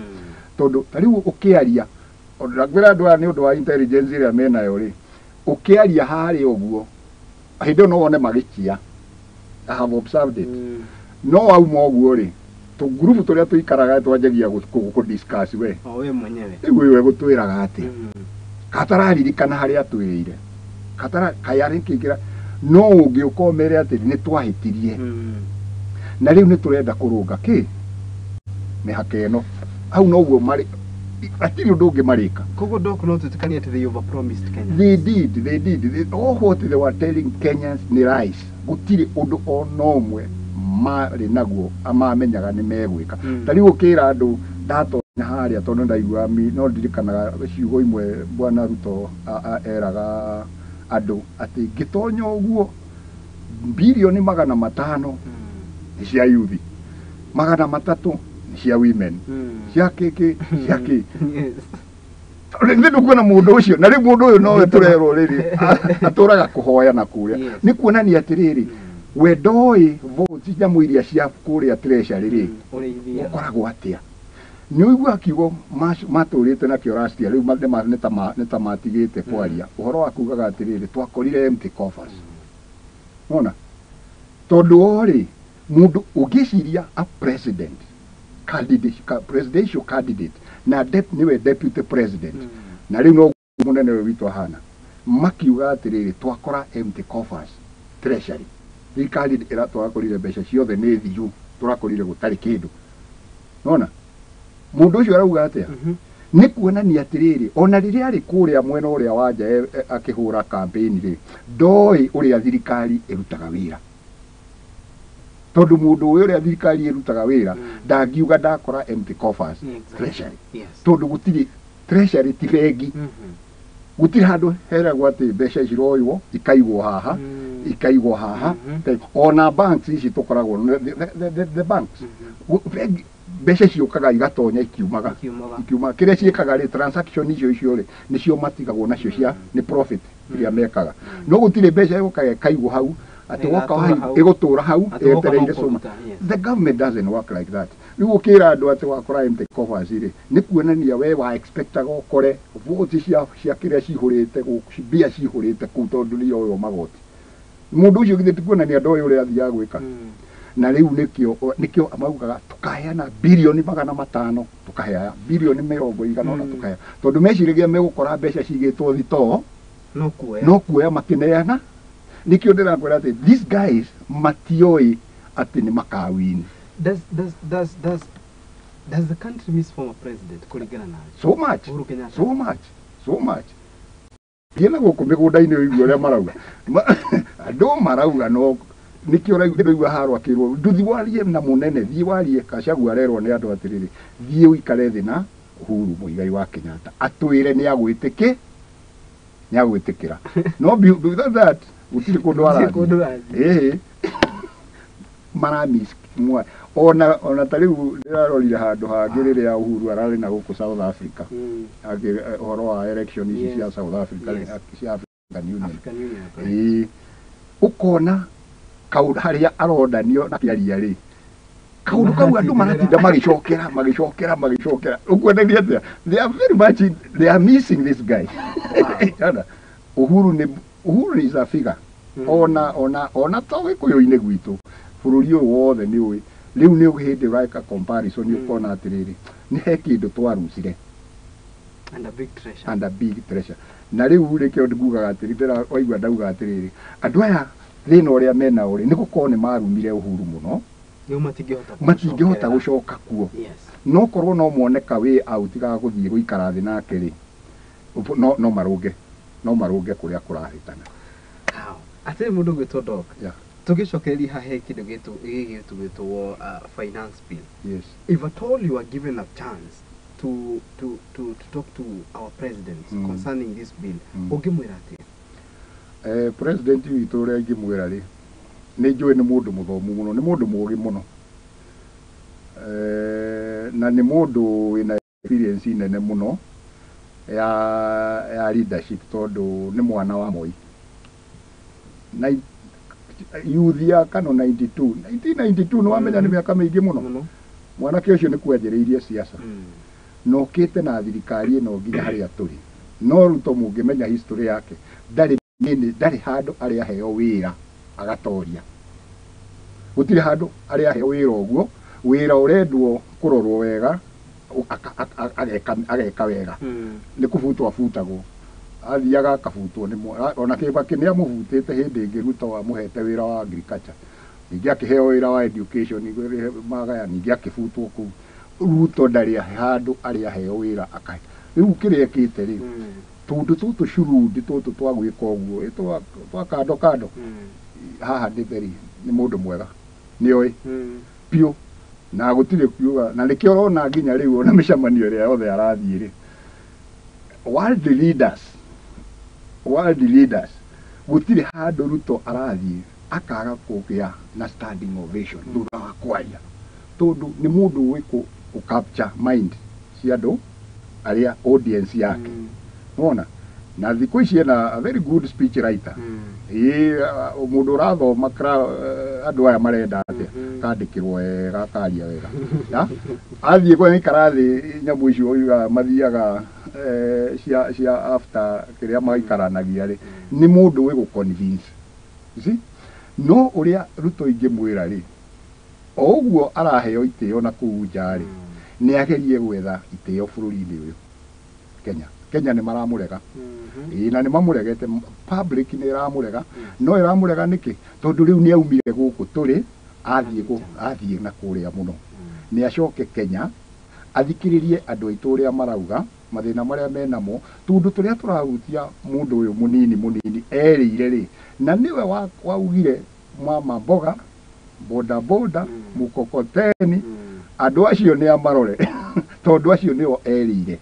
Tondũ ta rĩu ũkĩaria, ngwĩra andũ aya nĩ ũndũ wa intelligence ĩrĩa menayo rĩ, ũkĩaria harĩa ũguo, hĩndĩ ĩyo no wone magĩkia. I have observed it. No wauma ũguo rĩ, tũngurubu tũrĩa tũikaraga twanjagia kũ-discuss we. O we mwenyewe. Rĩu we gũtwĩraga atĩa? Katararirikana harĩa atwĩrĩire. Katara kayarĩ kĩngĩra no ũngĩũka ũmere atĩ nĩ twahĩtirie. Na rĩu nĩ tũrenda kũrũnga kĩ? Mĩhaka ĩno. Hau noguo marĩ, hatirĩ ũndũ ũngĩ marĩka. Koguo Doc no twĩtĩkanie atĩ they overpromised Kenyans. They did, they did. All what they were telling Kenyans nĩ lies. Gũtirĩ ũndũ ona ũmwe marĩ naguo mamenyaga nĩ megwĩka. Ta rĩu ũkĩra andũ ndatonya harĩa tondũ ndaigua no ndirikanaga ciugo imwe Bwana Ruto eraga andũ atĩ ngĩtonya ũguo bilioni 500 nĩ cia youth, 300 nĩ cia women, cia kĩkĩ, cia kĩ. Rĩngĩ ndũkuona mũndũ ũcio, na rĩu mũndũ ũyũ nowe tũrerwo rĩrĩ atũraga kũhoya na kũrĩa. Nĩ kuonania atĩrĩrĩ, we ndoĩ votes nyamũ iria cia kũrĩa treasury rĩ, ũkoragwo atĩa. Nĩ ũiguaga kiugo matũrĩte nakĩo last year, rĩu nĩ ta matigĩte kwaria. Ũhoro wa kugaga atĩrĩrĩ, twakorire empty coffers. Wona? Tondũ o rĩ, mũndũ ũngĩciria a president candidate, presidential candidate, na nĩwe deputy president, na rĩu no mũnene ũyũ witũ ahana, Makiuga atĩrĩrĩ, twakora empty coffers treasury, thirikari ĩratwakorire mbeca ciothe nĩ thiru, tũrakorire gũtarĩ kĩndũ. Nona mũndũ ũcio arauga atĩa? Nĩ kuonania atĩrĩrĩ, ona rĩrĩa arĩ kũrĩa mwena ũrĩa wa nja akĩhũra campaign rĩ, ndoĩ ũrĩa thirikari ĩrutaga wĩra, tondũ mũndũ ũyũ ũrĩa thirikari ĩrutaga wĩra ndangiuga ndakora empty coffers treasury, tondũ gũtirĩ treasury, ti bengi, gũtirĩ handũ heragwo atĩ mbeca ciroywo ikaigwo haha, ikaigwo haha. Ona banks ici tũkoragwo, the banks, bengi, mbeca ciũkaga igatonya ikiumaga, ikiumaga. Kĩrĩa ciĩkaga rĩ, transaction icio rĩ, nĩcio matigagwo nacio cia nĩ profit iria mekaga, no gũtirĩ mbeca ĩgũkaga ĩkaigwo hau atĩ woka hau ĩgũtũra hau ĩetereire cuma. The government doesn't work like that. Rĩu ũkĩra andũ atĩ wakora empty coffers rĩ, nĩ kuonania we wa expectaga ũkore votes cia kĩrĩa cihũrĩte gũkũ, mbia cihũrĩte kũu, tondũ nĩ iroywo magoti. Mũndũ ũcio githĩ ti kuonania ndoĩ ũrĩa athiaga gwĩka? Na rĩu nĩkĩo maugaga tukaheana birioni 500, tukaheana birioni mĩrongo igana ũna, tukaheana, tondũ meciragia megũkora mbeca cigĩtwo thitoo, no kuoya makĩneana. Nĩkĩo ndĩrakwĩra atĩ these guys matioĩ atĩ nĩ makawin. Does the country miss former president kũringana nawe? So much. Uhuru Kenyatta. So much, so much. Thiĩ na gũkũ mĩgũnda-inĩ ũigue ũrĩa marauga. Andũ marauga, no nĩkĩo ũraigua haro akĩrwo nduthi warie na mũnene, thiĩ warie. Gachagua arerwo nĩ andũ atĩrĩrĩ, thiĩ ũikare thĩ na Uhuru Muigai wa Kenyatta atwĩre nĩ agwĩtĩkĩ nĩ agwĩtĩkĩra. No without that gũtirĩ kũndũ arathiĩ. Ĩhĩ, maramiss mwa ona ta rĩu ndĩrarorire handũ hangĩ rĩrĩa Uhuru ararĩ na gũkũ South Africa, ũhoro wa election ici cia South Africa, cia African Union. Ĩĩ, ũkona kaũndũ harĩa arondanio na kĩaria rĩ, kaũndũ kau andũ maratinda magĩcokera magĩcokera magĩcokera, ũkuonagia atĩa? They are very much they are missing this guy. Uhuru nĩ Uhuru is a figure. Ona to gĩkũyũ-inĩ gwitũ, bũrũri ũyũ wothe nĩ ũĩ. Rĩu nĩ hĩndĩ ũreka comparison, ũkona atĩrĩrĩ, nĩ he kĩndũ twarucire. And a big treasure. And a big treasure. Na rĩu rĩkĩo ngugaga atĩrĩ, waigua ndauga atĩrĩrĩ, andũ aya thĩna ũrĩa menao rĩ, nĩ gũkorwo nĩ marumire Uhuru mũno, rĩu matingĩhota gũcoka kuo. No korwo no mone ka way out ga gũthiĩ gũikara thĩ nake rĩ, no marũnge, no marũnge kũrĩa kũrahĩtana. Atĩrĩ mũndũ gwĩtwo Doc, tũgĩcokereria haha he kĩndũ gĩgĩtwo finance bill. Yes. If at all you are given a chance to talk to our president concerning this bill, ũngĩmwĩra atĩa? President witũ ũrĩa ingĩmwĩra rĩ, nĩ njũĩ nĩ mũndũ mũthomu mũno, nĩ mũndũ mũũgĩ mũno, na nĩ mũndũ wĩna experience nene mũno ya leadership, tondũ nĩ mwana wa Moi. Na youth ya Kano 92 1992, nĩ wamenya nĩ mĩaka mĩingĩ mũno. Mwanake ũcio nĩ kwanjĩrĩirie siasa, na okĩte na thirikari ĩno nginya harĩa tũrĩ. No Ruto mũngĩmenya history yake, ndarĩ handũ arĩa aheo wĩra agatoria. Gũtirĩ handũ arĩa aheo wĩra ũguo, wĩra ũrendwo kũrorwo wega, ageka wega. Nĩ kũbutwo abutagwo, athiaga akabutwo nĩ ona Kibaki nĩ amũbutĩte hĩndĩ ĩngĩ. Ruto amũhete wĩra wa agriculture, ningĩ akĩheo wĩra wa education magaya, ningĩ akĩbutwo kũu. Ruto ndarĩ handũ arĩa aheo wĩra akahe. Rĩu kĩrĩa ekĩte rĩ, tũndũ tũtũ curundi tũtũ twa gwĩka ũguo twa kando kando haha, nĩ very nĩ mũndũ mwega, nĩoĩ biũ na gũtirĩ kuga, na nĩkĩo ũrona nginya rĩu ona mĩcemanio ĩrĩa yothe arathiĩ rĩ, world leaders, gũtirĩ handũ Ruto arathiĩ akaga kũgĩa na standing ovation thutha wa kwaria, tondũ nĩ mũndũ ũĩ kũ capture mind cia andũ arĩa audience yake. Wona na thikũ ici ena a very good speech writer. Ĩĩ, mũndũ ũrathoma andũ aya marenda atĩa, kandĩkĩrwo wega, akaria wega. Athiĩ gũikara thĩ, nyamũ icio ugaga mathiaga cia after kĩrĩa maikaranagia rĩ, nĩ mũndũ ũĩ gũ convince. You see? No ũrĩa Ruto ingĩmwĩra rĩ, o ũguo araheo itĩo na kũu nja rĩ, nĩ agerie gwetha itĩo bũrũri-inĩ ũyũ. Kenya. Kenya nĩ maramũrega. Ĩĩ na nĩ mamũregete, public nĩ ĩramũrega. No ĩramũrega nĩkĩ? Tondũ rĩu nĩ aumire gũkũ tũrĩ, athiĩ na kũrĩa mũno. Nĩ acoke Kenya athikĩrĩrie andũ aitũ ũrĩa marauga, mathĩna marĩa menamo, tũndũ tũrĩa tũrahutia mũndũ ũyũ mũnini mũnini erĩire rĩ, na nĩwe waugire mama mboga, boda boda, mukokoteni, andũ acio nĩ amarore tondũ acio nĩo erĩire.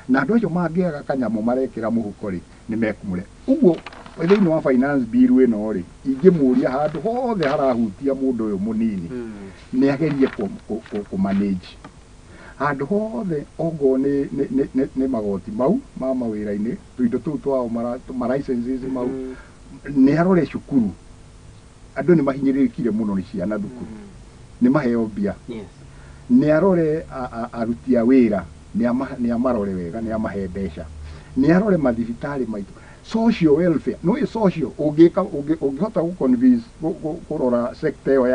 Na andũ acio mangĩaga kanyamũ marekĩra mũhuko rĩ, nĩ mekũmũre. Ũguo thĩinĩ wa finance bill ĩno rĩ, ingĩmũria handũ hothe harahutia mũndũ ũyũ mũnini, nĩ agerie kũ manage handũ hothe, ongorwo nĩ magoti mau ma mawĩra-inĩ, tũindo tũu twao ma licenses mau, nĩ arore cukuru. Andũ nĩ mahinyĩrĩrĩkire mũno nĩ ciana thukuru, nĩ maheo mbia. Nĩ arore aruti a wĩra, nĩ amarore wega, nĩ amahe mbeca. Nĩ arore mathibitarĩ maitũ, social welfare. No social ũngĩka ũngĩhota gũ convince kũrora sector ĩyo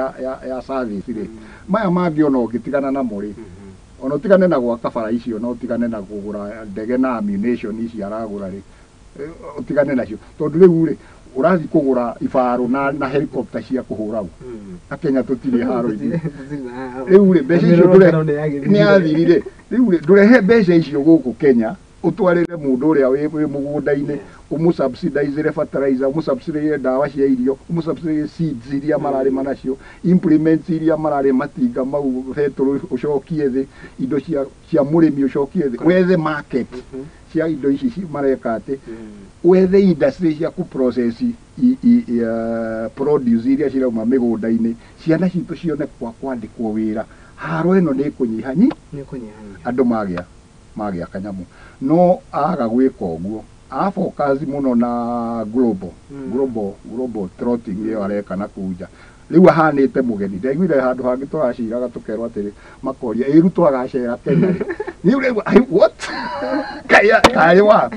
ya service rĩ, maya mangĩ ona ũngĩtigana namo rĩ, ona ũtigane na gwaka bara icio, na ũtigane na kũgũra ndege na ammunition ici aragũra rĩ, ũtigane nacio, tondũ rĩu rĩ ũrathiĩ kũgũra ibarũ na helicopter cia kũhũra u. Na Kenya tũtirĩ haro ithuĩ. Rĩu rĩ mbeca icio nĩ yathirire. Rĩu rĩ ndũrehe mbeca icio gũkũ Kenya, ũtwarĩre mũndũ ũrĩa wĩ mũgũnda-inĩ, ũmũsubsidizere fertilizer, ũmũsubsidize ndawa cia irio, ũmũsubsidize seeds iria mararĩma nacio, implements iria mararĩma, matinga mau, betũrũ ũcokie thĩ, indo cia mũrĩmi ũcokie thĩ, wethe market cia indo ici mareka atĩ, wethe industry cia kũ process produce iria cirauma mĩgũnda-inĩ, ciana citũ cione kwa kwandĩkwo wĩra. Haro ĩno nĩ ĩkũnyihanyi, andũ magĩa kanyamũ. No aga gwĩka ũguo, a focus mũno na global trotting ĩyo areka na kũu nja. Rĩu ahanĩte mũgeni. Ndaiguire handũ hangĩ tũraciraga tũkerwo atĩrĩ, makoria ĩ Ruto agacera Kenya rĩ. Rĩu rĩu what? Kaĩ wako?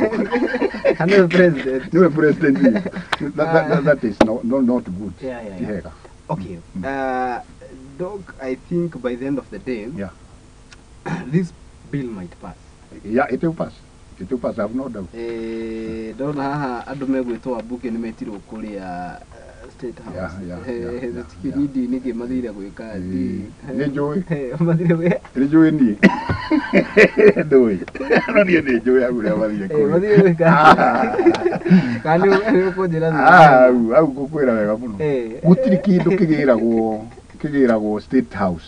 Nĩwe president. Nĩwe president. That is not good. Ti hega. Okay. Dog, I think by the end of the day, this bill might pass. Yeah, it will pass. It will pass, I have no doubt. Ndona haha andũ megwĩtwo ambunge nĩ metirwo kũrĩa State House. Nĩ nĩkĩ mathire gwĩka? Nĩ njũĩ. Mathire gwĩka? Nĩ njũĩ niĩ. Ndũĩ. No niĩ nĩ njũĩ hau ũrĩa mathire kũrĩa. Mathire gwĩka? Kana nĩ ũkũnjĩra thutha? Hau ngũkwĩra wega mũno. Gũtirĩ kĩndũ kĩgĩragwo State House.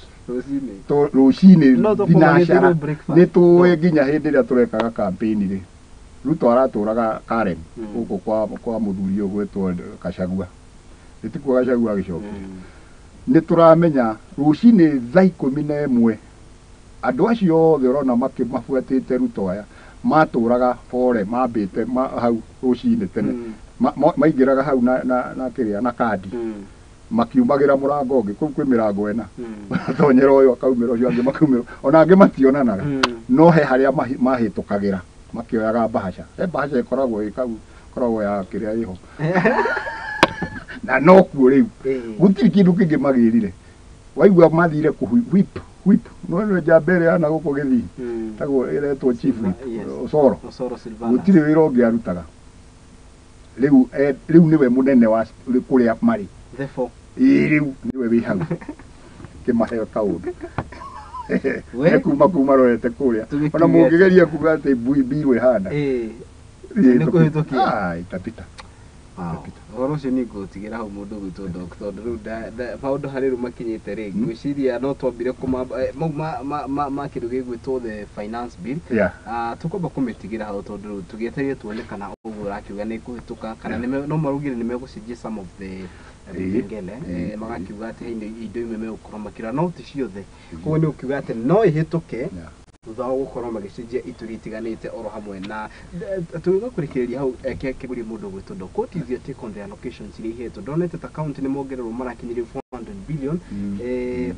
Rũcinĩ thinacara. Nĩ tũĩ nginya hĩndĩ ĩrĩa tũrekaga campaign rĩ, Ruto aratũraga Karen gũkũ kwa mũthuri ũyũ gwĩtwo Gachagua. Nĩtikuo Gachagua agĩcokire. Nĩ tũramenya rũcinĩ thaa 11 andũ acio othe ũrona mabuatĩte Ruto aya matũraga bore mambĩte hau rũcinĩ tene, maingĩraga hau na kĩrĩa na kandi, makiumagĩra mũrango ũngĩ. Kũu kwĩ mĩrango ĩna, tonyera ũyũ akaumĩra, ũcio angĩ makaumĩra, ona angĩ mationanaga, no he harĩa mahĩtũkagĩra makĩoyaga mbahaca. He mbahaca ĩkoragwo ĩ kau, ĩkoragwo ya kĩrĩa ĩho na no kuo rĩu gũtirĩ kĩndũ kĩngĩ magĩrire. Waigua mathire kũ whip whip, no nĩ njamba ĩrĩa yana gũkũ Gĩthii tagwo ĩretwo chief whip Osoro, gũtirĩ wĩra ũngĩ arutaga. Rĩu rĩu nĩwe mũnene wa kũrĩa marĩ. Rĩu nĩwe wĩ hau kĩmahe kaũndũ. Nĩ kuma rorete kũrĩa. Ona mũngĩgeria kuga atĩ mbiru ĩhana. Nĩ kũhĩtũkia. Itapita. Ũhoro ũcio nĩ ngũtigĩra hau mũndũ ũgwĩtwo Doc, tondũ rĩu maũndũ harĩ rĩu makinyĩte rĩ, ngwĩciria no twambire mau ma kĩndũ gĩgwĩtwo the finance bill. Tũkwamba kũmĩtigĩra hau tondũ rĩu tũgĩetereire tuone kana ũguo ũrakiuga nĩ ĩkũhĩtũka, kana no maraugire nĩ megũcenjia some of the vipengele, magakiuga atĩ indo imwe megũkorwo makĩrora no ti ciothe. Koguo nĩ ũkiuga atĩ no ĩhĩtũke thutha wa gũkorwo magĩcenjia ituri itiganĩte oro hamwe na tũgĩũka kũrĩkĩrĩria hau kĩgũrie mũndũ ũgwĩtwo Doc, what is your take on the allocations iria ihetwo? Ndonete ta county nĩ mongererwo marakinyĩrio 400 billion.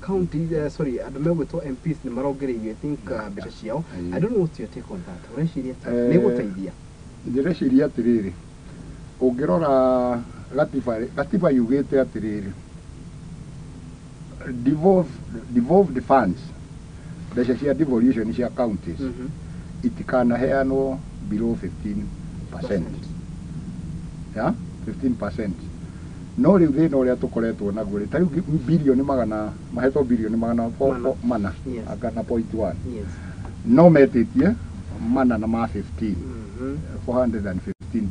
County, sorry, andũ megwĩtwo MPs nĩ marongereirio I think mbeca ciao. I don't know what's your take on that. Ũreciria atĩa? Nĩ gũteithia? Ndĩreciria atĩrĩrĩ, ũngĩrora gatiba yugĩte atĩrĩrĩ, devolved funds, mbeca cia devolution cia counties itikanaheanwo below 15%. Ya 15%. No rĩu thĩna ũrĩa tũkoretwo naguo rĩ, ta rĩu bilioni magana mahetwo bilioni magana mana agana point 1. Yes. No metĩtie mana na ma 15. 415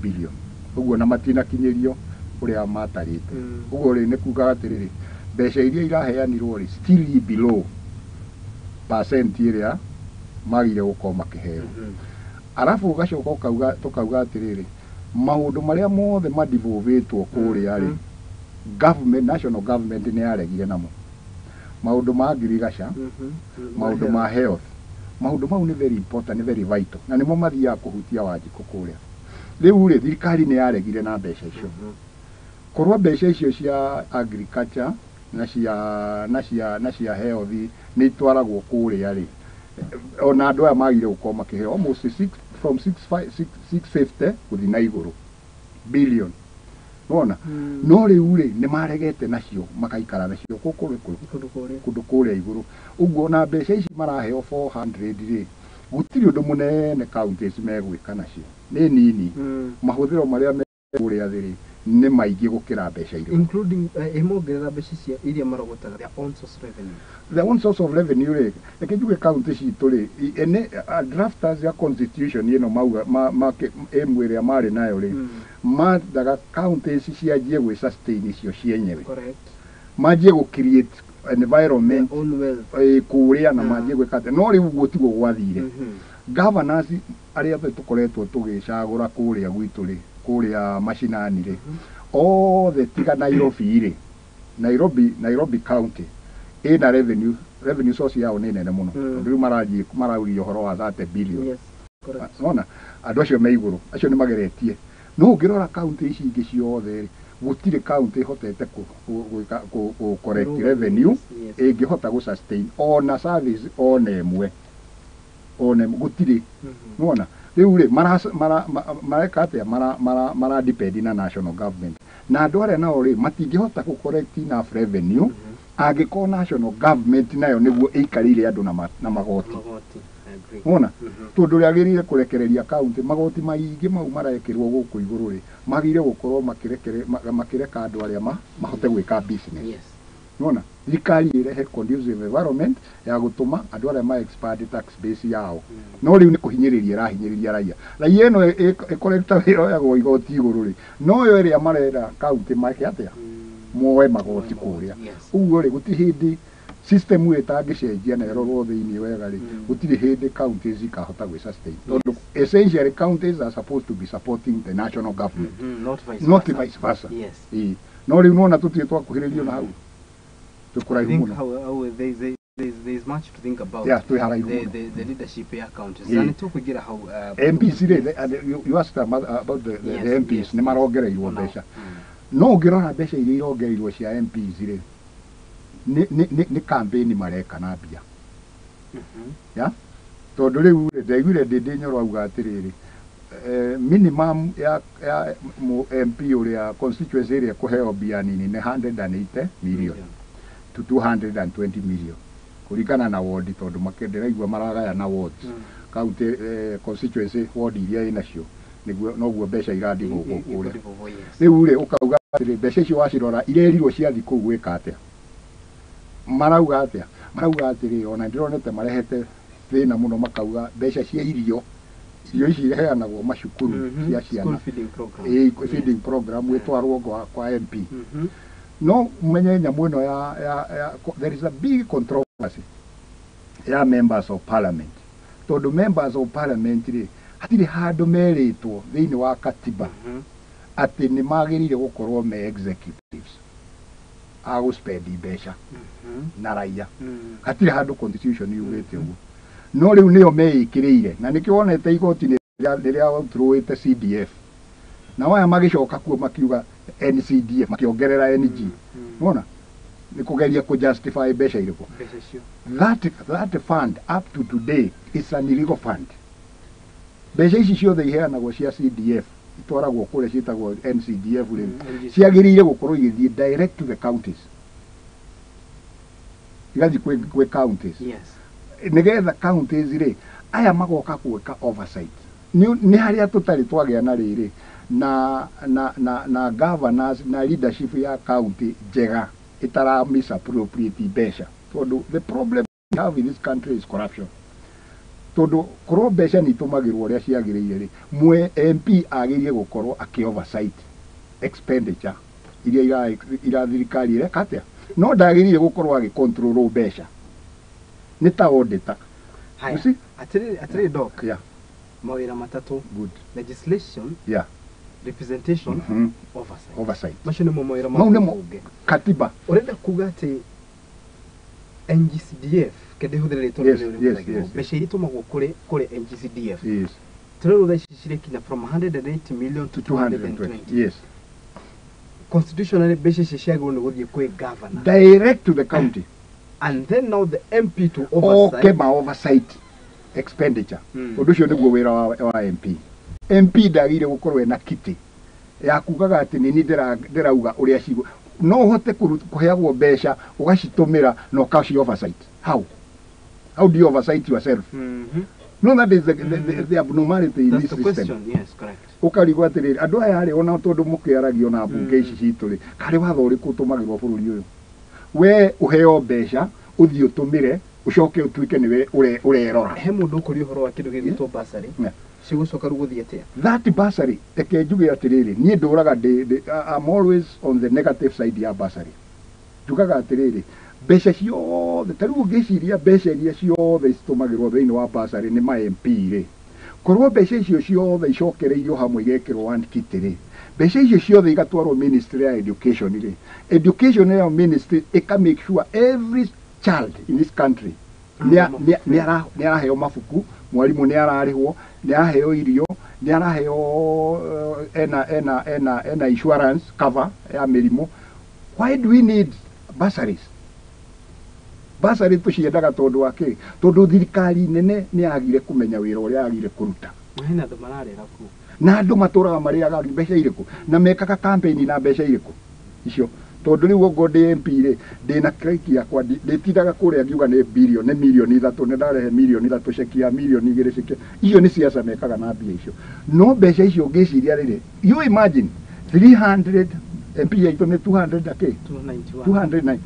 billion. Ũguo na matinakinyĩrio ũrĩa matarĩte. Ũguo rĩ nĩ kuga atĩrĩrĩ, mbeca iria iraheanirwo rĩ still below percent ĩrĩa magire gũkorwo makĩheo. Arabu ũgacoka ũkauga tũkauga atĩrĩrĩ, maũndũ marĩa mothe madivovĩtwo kũrĩa rĩ, government, national government nĩ yaregire namo. Maũndũ ma ngirigaca, maũndũ ma health, maũndũ mau nĩ very important, nĩ very vital, na nĩmo mathiaga kũhutia Wanjikũ kũrĩa. Rĩu rĩ thirikari nĩ yaregire na mbeca icio. Korwo mbeca icio cia agriculture na cia health nĩ itwaragwo kũrĩa rĩ, ona andũ aya magire gũkorwo makĩheo almost 6 from 650 gũthiĩ na igũrũ billion. Nona no rĩu rĩ nĩ maregete nacio makaikara nacio kũndũ kũrĩa igũrũ. Ũguo na mbeca ici maraheo 400 rĩ, gũtirĩ ũndũ mũnene counties megwĩka nacio, nĩ nini. Mahũthĩro marĩa me kũrĩa thĩ rĩ nĩ maingĩ gũkĩra mbeca iria, including imongerera mbeca cia iria marogotaga, their own source revenue. The own source of revenue rĩ, reke njuge county citũ rĩ, ene drafters ya constitution ĩno mauga ĩmwe ĩrĩa marĩ nayo rĩ, mandaga counties cianjie gwĩ sustain icio cienyewe. Correct. Manjie gũ create environment kũrĩa na manjie gwĩka atĩa. No rĩu ũguo tiguo gwathire. Governors arĩa tũkoretwo tũgĩcagũra kũrĩa gwitũ rĩ, kũrĩa macinani rĩ, othe tiga Nairobi rĩ, Nairobi county ĩna revenue source yao nĩ nene mũno. Tondũ rĩu marauria ũhoro wa 30 billion. Yes, correct. Nona andũ acio me igũrũ, acio nĩ mageretie. No ũngĩrora county ici ingĩ ciothe rĩ, gũtirĩ county ĩhotete kũ collect revenue ĩngĩhota gũ sustain ona service ona ĩmwe, ona gũtirĩ. Nona rĩu rĩ mareka atĩa, mara depend na national government, na andũ arĩa nao rĩ matingĩhota gũ collect enough revenue angĩkorwo national government nayo nĩguo ĩikarĩire andũ na magoti. Wona tondũ rĩagĩrĩire kũrekereria county magoti maingĩ mau marekĩrwo gũkũ igũrũ rĩ, magĩrĩire gũkorwo makĩreka andũ arĩa mahote gwĩka business. Nona thirikari ĩrehe conducive environment ya gũtũma andũ arĩa ma expand tax base yao. No rĩu nĩ kũhinyĩrĩria ĩrahinyĩrĩria raia. Raia ĩno ĩkorekta ĩroyagwo igoti igũrũ rĩ, no yo ĩrĩa marera county make atĩa, moe magoti kũrĩa. Ũguo rĩ gũtirĩ hĩndĩ system ĩtangĩcenjia na ĩrorwo thĩinĩ wega rĩ, gũtirĩ hĩndĩ counties ikahota gwĩ sustain. Tondũ essentially counties are supposed to be supporting the national government, not vice versa. Yes. No rĩu nona tũtirĩ twakuhĩrĩrio na hau. I think how there's much to think about. Yeah, the leadership ya counties. Na nĩtũkũingĩra hau. MPs rĩ, you asked about the MPs nĩ marongereirwo mbeca. No ũngĩrora mbeca iria irongereirwo cia MPs rĩ, nĩ campaign mareka na mbia. Ya? Tondũ rĩu rĩ, ndaiguire Ndindi Nyoro auga atĩrĩrĩ, minimum ya MP ũrĩa constituency ĩrĩa kũheo mbia nini nĩ 180 million to 220 million kũringana na ward, tondũ ndĩraigua maragaya na wards. County constituency ward iria ĩnacio nĩguo noguo mbeca iradivũgwo kũrĩa. Rĩu rĩ ũkauga atĩrĩ, mbeca icio wacirora irerirwo ciathi kũu gwĩka atĩa? Marauga atĩa? Marauga atĩrĩ, ona ndĩronete marehete thĩna mũno, makauga mbeca cia irio, irio ici iheanagwo macukuru cia ciana, feeding program ĩtwarwo kwa MP. No menye nyamũ ĩno ya there is a big controversy ya members of parliament, tondũ members of parliament rĩ hatirĩ handũ merĩtwo thĩinĩ wa katiba atĩ nĩ magĩrĩire gũkorwo me executives a gũ spend mbeca na raia. Hatirĩ handũ constitution yugĩte ũguo. No rĩu nĩo meĩkĩrĩire, na nĩkĩo wonete igoti rĩrĩa tũrũĩte CDF, na aya magĩcoka kuo makiuga NCDF, makĩongerera NG. Unaona? Ni kugeria ku justify mbeca irĩkũ. That fund up to today is an illegal fund. Mbeca ici ciothe iheanagwo cia CDF itwaragwo kũrĩa ciĩtagwo NCDF rĩ, ciagĩrĩire gũkorwo igĩthiĩ direct to the counties, igathiĩ kwĩ counties. Yes. Nĩgetha counties rĩ, Aya magoka gwĩka oversight. Nĩ harĩa tũtarĩ twagĩa na rĩrĩ na governors na leadership ya county njega ĩtara misappropriate mbeca, tondũ the problem we have in this country is corruption. Tondũ korwo mbeca nĩ itũmagĩrwo ũrĩa ciagĩrĩire rĩ, mwe MP agĩrĩire gũkorwo akĩ oversight expenditure iria ira thirikari ĩreka atĩa, no ndagĩrĩire gũkorwo agĩ control mbeca, nĩ ta auditor. Atĩrĩrĩ Doc, yeah. Mawĩra matatũ. Good. Legislation, yeah. Representation, oversight. Oversight. Macio nĩmo mawĩra ma bunge. Katiba. Ũrenda kuga atĩ NGCDF, kende hũthĩre rĩtwa rĩrĩa rĩhũthagĩrwo, mbeca iria itũmagwo kũrĩ NGCDF. Yes. Tũrerwo thaa ici cirekinya from 180 million to 220. Yes. Constitutionally mbeca icio ciagĩrĩirwo nĩ gũthiĩ kwĩ governor. Direct to the county. And then now the MP to oversight. Okay, ma oversight expenditure. Ũndũ ũcio nĩguo wĩra wa MP. MP ndagĩrĩire gũkorwo ena kitĩ ya kugaga atĩ nĩ niĩ ndĩrauga ũrĩa cigũ. No ũhote kũheagwo mbeca ũgacitũmĩra na ũkaci oversight. How? How do you oversight yourself? No, that is the abnormality in this That's the system. Question. Yes, correct. Ũkarigwo atĩrĩrĩ, andũ aya rĩ, ona tondũ mũkĩaragio na mbunge ici citũ rĩ, karĩ watho ũrĩkũ ũtũmagĩrwo bũrũri ũyũ? We ũheo mbeca ũthiĩ ũtũmĩre ũcoke ũtuĩke nĩwe ũrerora. He mũndũ ũkũria ũhoro wa kĩndũ gĩgwĩtwo bursary. Cigũcoka rĩu gũthiĩ atĩa? That bursary, reke njuge atĩrĩrĩ, niĩ ndũraga I'm always on the negative side ya bursary. Njugaga atĩrĩrĩ, mbeca ciothe, ta rĩu ũngĩciria mbeca iria ciothe citũmagĩrwo thĩinĩ wa bursary nĩ ma MP rĩ, korwo mbeca icio ciothe icokereirio hamwe igekĩrwo one kitty rĩ, mbeca icio ciothe igatwarwo ministry ya education rĩ, education ya ministry ĩka make sure every child in this country nĩ araheo mabuku, mwarimu nĩ ararĩhwo, nĩ araheo irio, nĩ araheo ena insurance cover ya mĩrimũ. Why do we need bursaries? Bursary tũciendaga tondũ wa kĩ? Tondũ thirikari nene nĩ yagire kũmenya wĩra ũrĩa yagire kũruta. Hena andũ mararĩra kuo. Na andũ matũraga marĩaga mbeca irĩkũ? Na mekaga campaign na mbeca irĩkũ? Icio. Tondũ rĩu okorwo ndĩ MP rĩ, ndĩna clerk yakwa, ndĩtindaga kũrĩa ngiuga nĩ billion, nĩ milioni 3, nĩ ndarehe milioni 3 ceki ya milioni 2 ceki. Icio nĩ siasa mekaga na mbia icio. No mbeca icio ũngĩciria rĩrĩ, you imagine 300 MP yaitũ nĩ 200 na kĩ? 291. 209.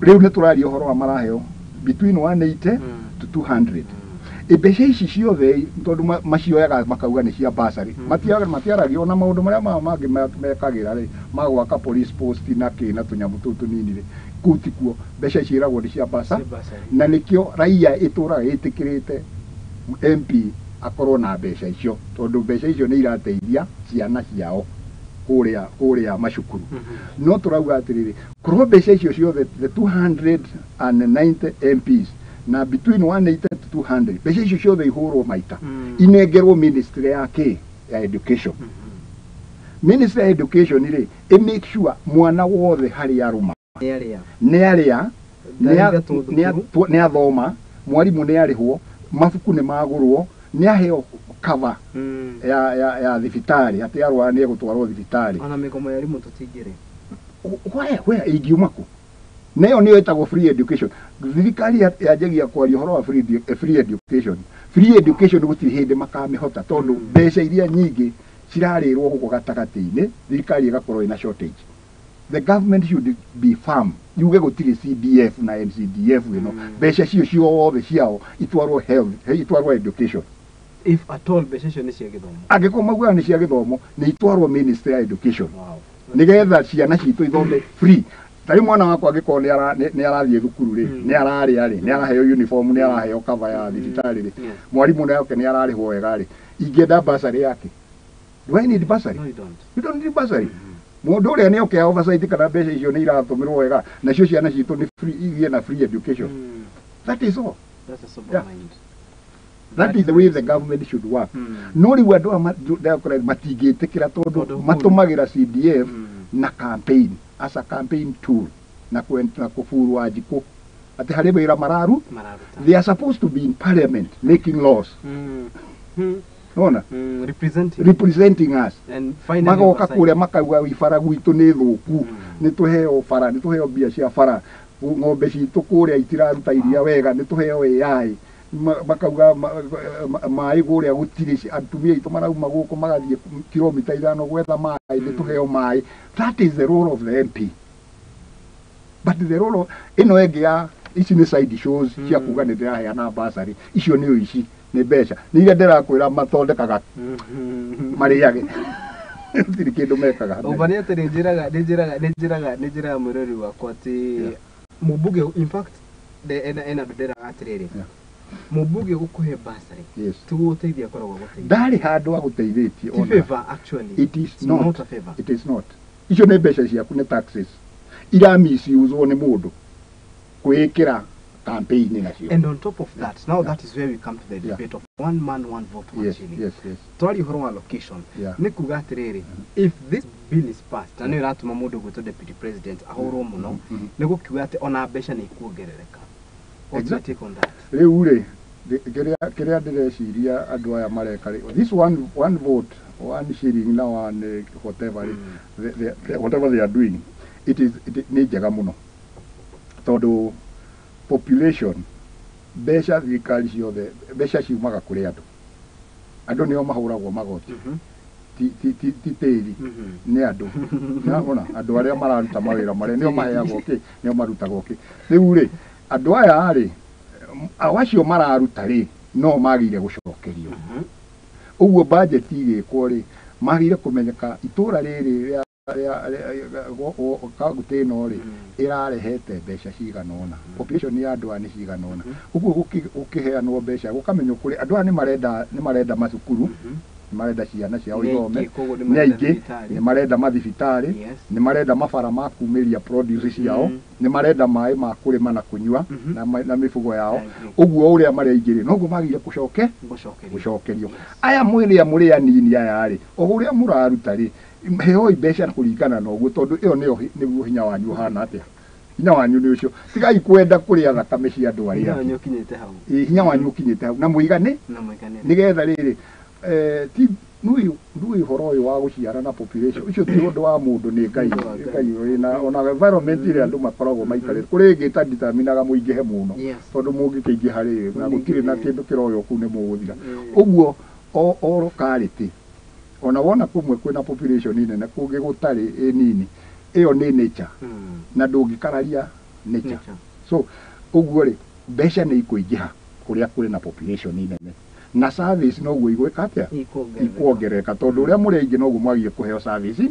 Rĩu nĩ tũraria ũhoro wa maraheo between 180 to 200. Mbeca ici ciothe tondũ macioyaga makauga nĩ cia bursary. Matiaragia ona maũndũ marĩa mangĩ mekagĩra rĩ, ma gwaka police post na kĩ na tũnyamũ tũu tũnini rĩ, kũu tikuo mbeca ici ĩragwo nĩ cia bursary. Na nĩkĩo raia ĩtũraga ĩtĩkĩrĩte MP akorwo na mbeca icio, tondũ mbeca icio nĩ irateithia ciana ciao kũrĩa macukuru. No tũrauga atĩrĩrĩ, korwo mbeca icio ciothe the 290 MPs na between 180 to 200 mbeca icio ciothe ihũrwo maita, inengerwo ministry ya kĩ? Ya education. Ministry ya education rĩ, ĩ make sure mwana wothe harĩa arũma nĩ arĩa, nĩ athoma, mwarimũ nĩ arĩhwo, mabuku nĩ magũrwo, nĩ aheo cover ya thibitarĩ, atĩ arwara nĩ egũtwarwo thibitarĩ. Ona mĩgomo ya arimũ tũtingĩrĩ. Where ingiuma kũ? Nayo nĩyo ĩtagwo free education. Thirikari yanjagia kwaria ũhoro wa free education. Free education gũtirĩ hĩndĩ makamĩhota tondũ mbeca iria nyingĩ cirarĩrwo gũkũ gatagatĩ-inĩ, thirikari ĩgakorwo ĩna shortage. The government should be firm. Yuge gũtirĩ CDF na NCDF ĩno. Mbeca cio ciothe ciao itwarwo health, itwarwo education. If at all mbeca icio nĩ cia gĩthomo. Angĩkorwo maugaga nĩ cia gĩthomo, nĩ itwarwo ministry ya education. Nĩgetha ciana citũ ithome free. Ta rĩu mwana wakwa angĩkorwo nĩ arathiĩ thukuru rĩ, nĩ ararĩa rĩ, nĩ araheo uniform, nĩ araheo cover ya thibitarĩ rĩ, mwarimũ nake nĩ ararĩhwo wega rĩ, ingĩenda bursary yake? Do I need bursary? No, you don't. You don't need bursary. Mũndũ ũrĩa nĩ oke oversight kana mbeca icio nĩ iratũmĩrwo wega, nacio ciana citũ nĩ free, igĩe na free education. That is all. That's a sober mind. That is the way the government should work. No rĩu andũ aya matingĩtĩkĩra tondũ matũmagĩra CDF na campaign as a campaign tool na kũburwo Wanjikũ atĩ harĩ wĩra mararuta. They are supposed to be in parliament making laws. Ona representing us. Magoka kũrĩa makauga ibara gwitũ nĩ thũku, nĩ tũheo bara, nĩ tũheo mbia cia bara, ng'ombe citũ kũrĩa itiraruta iria wega, nĩ tũheo AI. Makauga maĩ kũrĩa gũtirĩ, atumia aitũ marauma gũkũ magathiĩ kilomita 5 gwetha maĩ, nĩ tũheo maĩ. That is the role of the MP. But the role of ĩno ĩngĩ ya ici nĩ side shows cia kuga nĩ ndĩraheana bursary, icio nĩ ici nĩ mbeca, nĩ iria ndĩrakwĩra mathondekaga marĩage, gũtirĩ kĩndũ mekaga. Ũma nĩ atĩ nĩ njĩraga mwĩrori wakwa atĩ mũmbunge, in fact, ena andũ ndĩraga atĩrĩrĩ, mũmbunge gũkũhe bursary ti gũgũteithia akoragwo agũteithia. Ndarĩ handũ agũteithĩtie. Ti favor actually. It is It's not. Not a favor. It is not. Icio nĩ mbeca ciaku, nĩ taxes ira misuse nĩ mũndũ kwĩĩkĩra campaign nacio. And on top of that, now that is where we come to the debate of one man, one vote, one shilling. Twaria ũhoro wa location, nĩ kuga atĩrĩrĩ, if this bill is passed, na nĩyo ĩratũma mũndũ gwĩtwo deputy president ahũrwo mũno, nĩ gũkiuga atĩ ona mbeca nĩ ikuongerereka. What's your take on that? Rĩu rĩ, kĩrĩa ndĩreciria andũ aya mareka rĩ, this one vote, one shilling na one whatever rĩ, whatever they are doing, it nĩ njega mũno, tondũ population, mbeca, thirikari ciothe mbeca ciumaga kũrĩ andũ. Andũ nĩo mahũragwo magoti, ti tĩri, nĩ andũ. Nĩwona andũ arĩa mararuta mawĩra marĩa nĩo maheagwo kĩ, nĩo marutagwo kĩ. Rĩu rĩ, andũ aya rĩ, acio mararuta rĩ, no magĩrĩire gũcokerio. Ũguo budget igĩkwo rĩ, magĩrĩire kũmenyeka itũra rĩrĩ rĩa kaũntĩ ĩno rĩ, ĩrarehete mbeca cigana ũna, population ya andũ aya nĩ cigana ũna. Ũguo gũkĩheanwo mbeca gũkamenywo kũrĩ andũ aya nĩ marenda macukuru, nĩ marenda ciana ciao Nĩ ithome, aingĩ, koguo nĩ nĩ marenda aingĩ, thibitarĩ. Nĩ marenda mathibitarĩ, nĩ marenda mabara ma kumĩria produce ciao, nĩ marenda maĩ ma kũrĩma na kũnyua na mĩfugo yao. I agree. Ũguo ũrĩa marĩ aingĩ rĩ, noguo magĩrĩire gũcoke Gũcokerio. gũcokerio. Aya mwĩrĩa mũrĩ anini aya rĩ, o ũrĩa mũraruta rĩ, heoi mbeca kũringana na ũguo, tondũ ĩyo nĩyo nĩguo hinya wanyu ũhana atĩa. Hinya wanyu nĩ ũcio. Tigai kwenda kũrĩa thakame cia andũ arĩa Hinya angĩ. wanyu ũkinyĩte hau. Ĩ, hinya wanyu ũkinyĩte hau na mũigane Na mũiganĩre. Nĩgetha rĩrĩ, ti nui nui ũhoro ũyũ wa gũciara na population ũcio ti ũndũ wa mũndũ, nĩ Ngai. Ũndũ wa Ngai. Ngai wĩna ona environment ĩrĩa andũ makoragwo maikarĩte kũrĩ ĩngĩ ĩta determinaga mũingĩhe mũno, tondũ mũngĩkĩingĩha rĩ, na gũtirĩ na kĩndũ kĩroywo kũu, nĩ mũgũthira. Ũguo o locality, ona wona kũmwe kwĩna population nene, kũngĩ gũtarĩ, ĩ nini, ĩyo nĩ nature na ndũngĩkararia nature. Nature. So ũguo rĩ, mbeca nĩ ikũingĩha kũrĩa kũrĩ na population nene, na service noguo igwĩka atĩa? Ikuongerereka. Ikuongerereka, tondũ ũrĩa mũrĩ aingĩ noguo mwagire kũheo service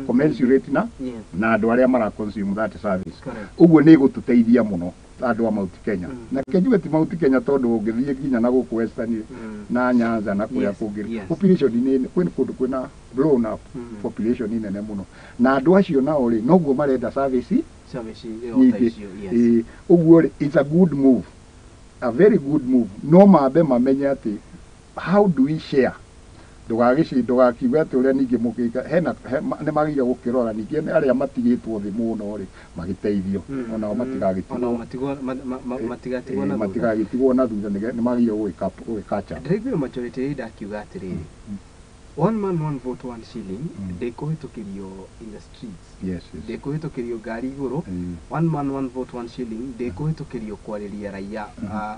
commensurate na na andũ arĩa mara consume that service. Ũguo nĩ ĩgũtũteithia mũno andũ a Mount Kenya, na kenjuge ti Mount Kenya, tondũ ũngĩthiĩ nginya na gũkũ Western na Nyanza na kũrĩa kũngĩ, population nĩ kwĩ kũndũ kwĩna blown up population nene mũno, na andũ acio nao rĩ, noguo marenda service Service ĩyo ta nyingĩ. icio, yes. Ĩĩ, ũguo rĩ, it's a good move, a very good move, no mambe mamenye atĩ how do we share. Ndũgakiuge atĩ ũrĩa ningĩ mũgĩka hena nĩ magĩrĩire gũkĩrora ningĩ nĩ arĩa matigĩtwo thĩ mũno rĩ, magĩteithio onao matigagĩtigwo. Onao matigatigwo na thutha. Matigagĩtigwo na thutha, nĩ magĩrĩire gũgĩkacha. Ndĩraiguire majority leader akiuga atĩrĩrĩ, one man, one vote, one shilling ndĩkũhĩtũkĩrio in the streets, ndĩkũhĩtũkĩrio ngari igũrũ. One man, one vote, one shilling ndĩkũhĩtũkĩrio kwarĩria raia,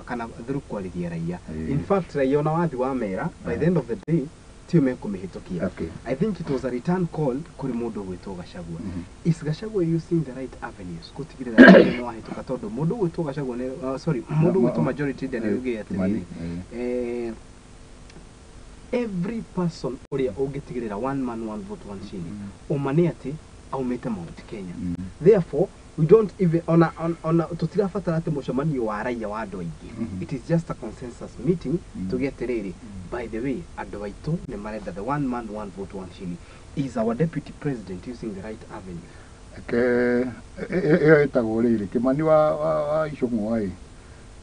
kana through kwarĩria raia. In fact, raia ona wathi wa mera, by the end of the day tio mekũmĩhĩtũkia. I think it was a return call kũrĩ mũndũ ũgwĩtwo Gachagua. Is Gachagua using the right avenues gũtigĩrĩra atĩ nĩ wahĩtũka? Tondũ mũndũ ũgwĩtwo Gachagua nĩ, sorry, mũndũ ũgwĩtwo majority leader nĩ augire Kimani, atĩrĩrĩ, every person ũrĩa ũngĩtigĩrĩra one man, one vote, one shilling, ũma nĩ atĩ aumĩte Mount Kenya. Therefore we don't even ona tũtirabatara atĩ mũcemanio wa raia wa andũ aingĩ. It is just a consensus meeting, tuge atĩrĩrĩ, by the way, andũ aitũ nĩ marenda the one man, one vote, one shilling. Is our deputy president using the right avenue? Ke ĩyo ĩtagwo rĩrĩ, Kĩmani wa Icũng'wa ĩ,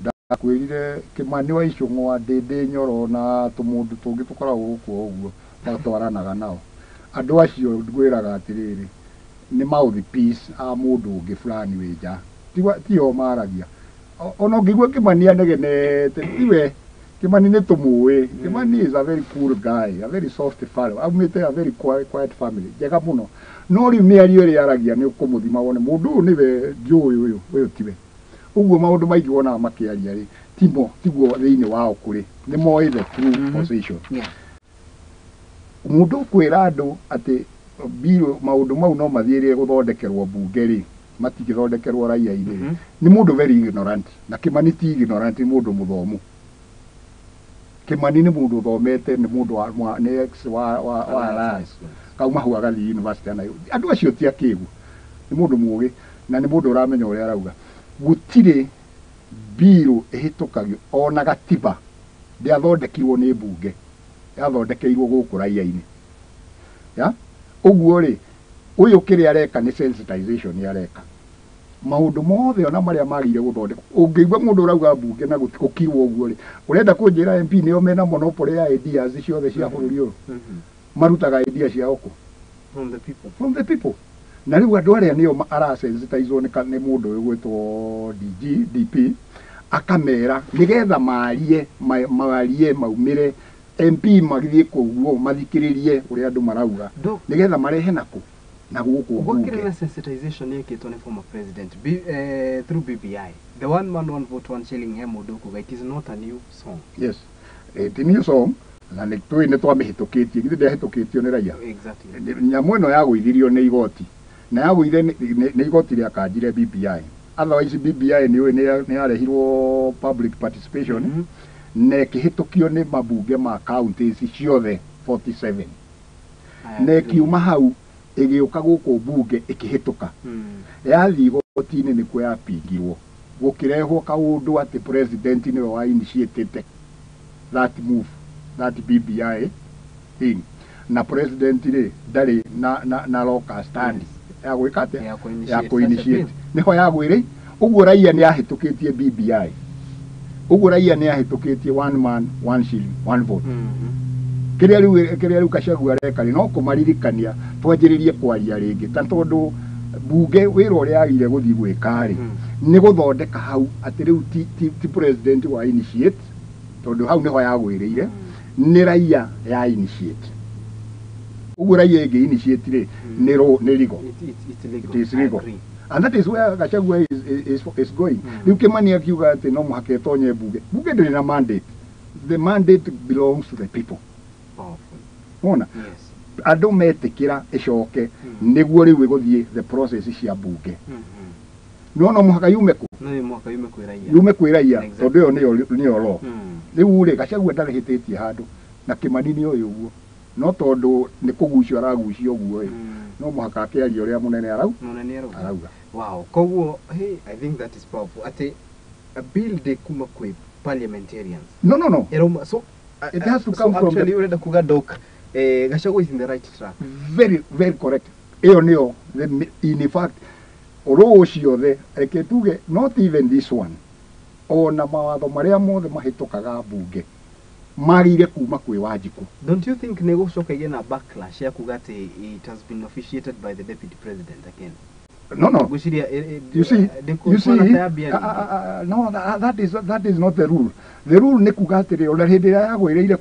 ndakwĩrire Kĩmani wa Icũng'wa, Ndĩndĩ Nyoro na tũmũndũ tũngĩ tũkoragwo gũkũ ũguo matwaranaga nao andũ acio, ngwĩraga atĩrĩrĩ, nĩ mouthpiece a mũndũ ũngĩ fulani wĩ nja. Tio maragia. Ona ũngĩigua Kĩmani anegenete, tiwe Kĩmani, nĩ tũmũĩ. Kĩmani is a very cool guy, a very soft fellow, aumĩte a very quiet family njega mũno, no rĩu mĩario ĩrĩa aragia nĩ ũkũmũthima wone mũndũ ũyũ nĩwe njũĩ, ũyũ tiwe. Ũguo maũndũ maingĩ wonaga makĩaria rĩ, timo tiguo thĩinĩ wao kũrĩ, nĩ moĩ the true position. Mũndũ ũkwĩra andũ atĩ bill maũndũ mau no mathiĩrĩre gũthondekerwo mbunge rĩ, matingĩthondekerwo raia-inĩ rĩ, nĩ mũndũ very ignorant. Na Kĩmani ti ignorant, nĩ mũndũ mũthomu. Kĩmani nĩ mũndũ ũthomete, nĩ mũndũ wa nĩ ex wa Alliance, kauma hau agathiĩ university ya Nairobi. Andũ acio ti akĩgu, nĩ mũndũ mũgĩ na nĩ mũndũ ũramenya ũrĩa arauga. Gũtirĩ bill ĩhĩtũkagio ona gatiba ndĩathondekirwo nĩ mbunge, yathondekeirwo gũkũ raia-inĩ. Ya ũguo rĩ, ũyũ kĩrĩa areka nĩ sensitization areka. Maũndũ mothe ona marĩa magĩire gũthondekwo, ũngĩigua mũndũ ũrauga mbunge na gũkirwo ũguo rĩ, ũrenda kũnjĩra MP nĩo mena monopoly ya ideas ciothe cia bũrũri ũyũ? Marutaga idea ciao kũ? From the people. From the people. Na rĩu andũ arĩa nĩo arasensitizwo nĩ mũndũ ũyũ gwĩtwo DG DP, akamera nĩgetha marie marie maumĩre MP magĩthiĩ kũguo mathikĩrĩrie ũrĩa andũ marauga, nĩgetha marehe nakũ na gũkũ mbunge. Gwakĩrĩ na sensitization yekĩtwo nĩ former president through BBI, the one man one vote one shilling, he mũndũ ũkuga it is not a new song. Yes, it new song, na nĩ tũĩ nĩ twamĩhĩtũkĩtie, githĩ ndĩahĩtũkĩtio nĩ raia? Exactly. Nyamũ ĩno yagũithirio nĩ igoti, na yagũire nĩ igoti rĩakanjire BBI. Otherwise BBI nĩ ũĩ nĩ yarehirwo public participation, na ĩkĩhĩtũkio nĩ mabunge ma counties ciothe 47, na ĩkiuma hau ĩgĩũka gũkũ mbunge ĩkĩhĩtũka. Yathiĩ igoti-inĩ nĩkuo yapingirwo, gũkĩrehwo kaũndũ atĩ president nĩwe wa initiated that move, that BBI thing, na president rĩ ndarĩ na locus standi ya gwĩka atĩa, ya kũ-initiate, nĩho yagwĩrĩ. Ũguo raia nĩ yahĩtũkĩtie BBI, ũguo raia nĩ yahĩtũkĩtie one man one shilling one vote. Kĩrĩa rĩu Gachagua areka rĩ, no kũmaririkania twanjĩrĩrie kwaria rĩngĩ, ta tondũ mbunge wĩra ũrĩa yagĩrĩire gũthiĩ gwĩka rĩ, nĩ gũthondeka hau atĩ rĩu ti president wa initiate, tondũ hau nĩho yagwĩrĩire, nĩ raia ya initiate. Ũguo raia ĩngĩ initiate rĩ, nĩ legal. It is legal. And that is where Gachagua is going. Rĩu Kĩmani akiuga atĩ no mũhaka ĩtonye mbunge. Mbunge ndĩrĩ na mandate. The mandate belongs to the people. Wona? Andũ metĩkĩra ĩcoke nĩguo rĩu ĩgũthiĩ the process cia mbunge. No no mũhaka yume kũ? No mũhaka yume kwĩ raia. Yume kwĩ raia, tondũ ĩyo nĩyo law. Rĩu rĩ, Gachagua ndarĩhĩtĩtie handũ, na Kĩmani nĩ ũyũ ũguo. No tondũ nĩ kũgucio aragucio ũguo ĩ, no mũhaka akĩaria ũrĩa mũnene arauga. Wow, koguo hey, I think that is powerful. Atĩ a bill ndĩ kuma kwĩ parliamentarians. No, no, no. Ĩrauma, so it has to come from actually urenda kuga Doc, Gachagua is in the right track. Very, very correct. Ĩyo nĩyo, in fact, law ciothe, reke tuge, not even this one, ona mawatho marĩa mothe mahĩtũkaga mbunge magĩrĩire kuma kwĩ Wanjikũ. Don't you think nĩ gũcoka igĩe na backlash ya kuga atĩ it has been officiated by the deputy president again? No, no. You see, no, that is not the rule. The rule nĩ kuga atĩrĩ, ona hĩndĩ ĩrĩa yagwĩrĩire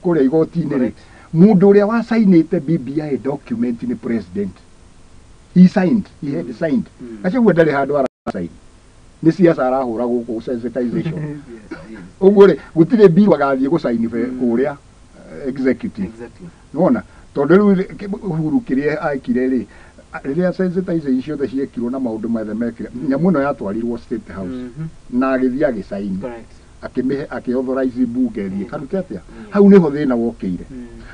kũrĩa igoti-inĩ rĩ, mũndũ ũrĩa wacainĩte BBI document nĩ president. He signed, he had signed. Gachagua ndarĩ handũ arasign. Nĩ siasa arahũra gũkũ sensitization. Ũguo rĩ, gũtirĩ bill agathiĩ gũcaini kũrĩa executive. Nĩwona? Tondũ rĩu Uhuru kĩrĩa ekire rĩ, rĩrĩa sensitization ciothe ciekirwo na maũndũ mothe mekire, nyamũ ĩno yatwarirwo State House na agĩthiĩ agĩcaini, akĩmĩhe, akĩauthorize mbunge ĩthiĩ karute atĩa. Hau nĩho thĩna wokĩire.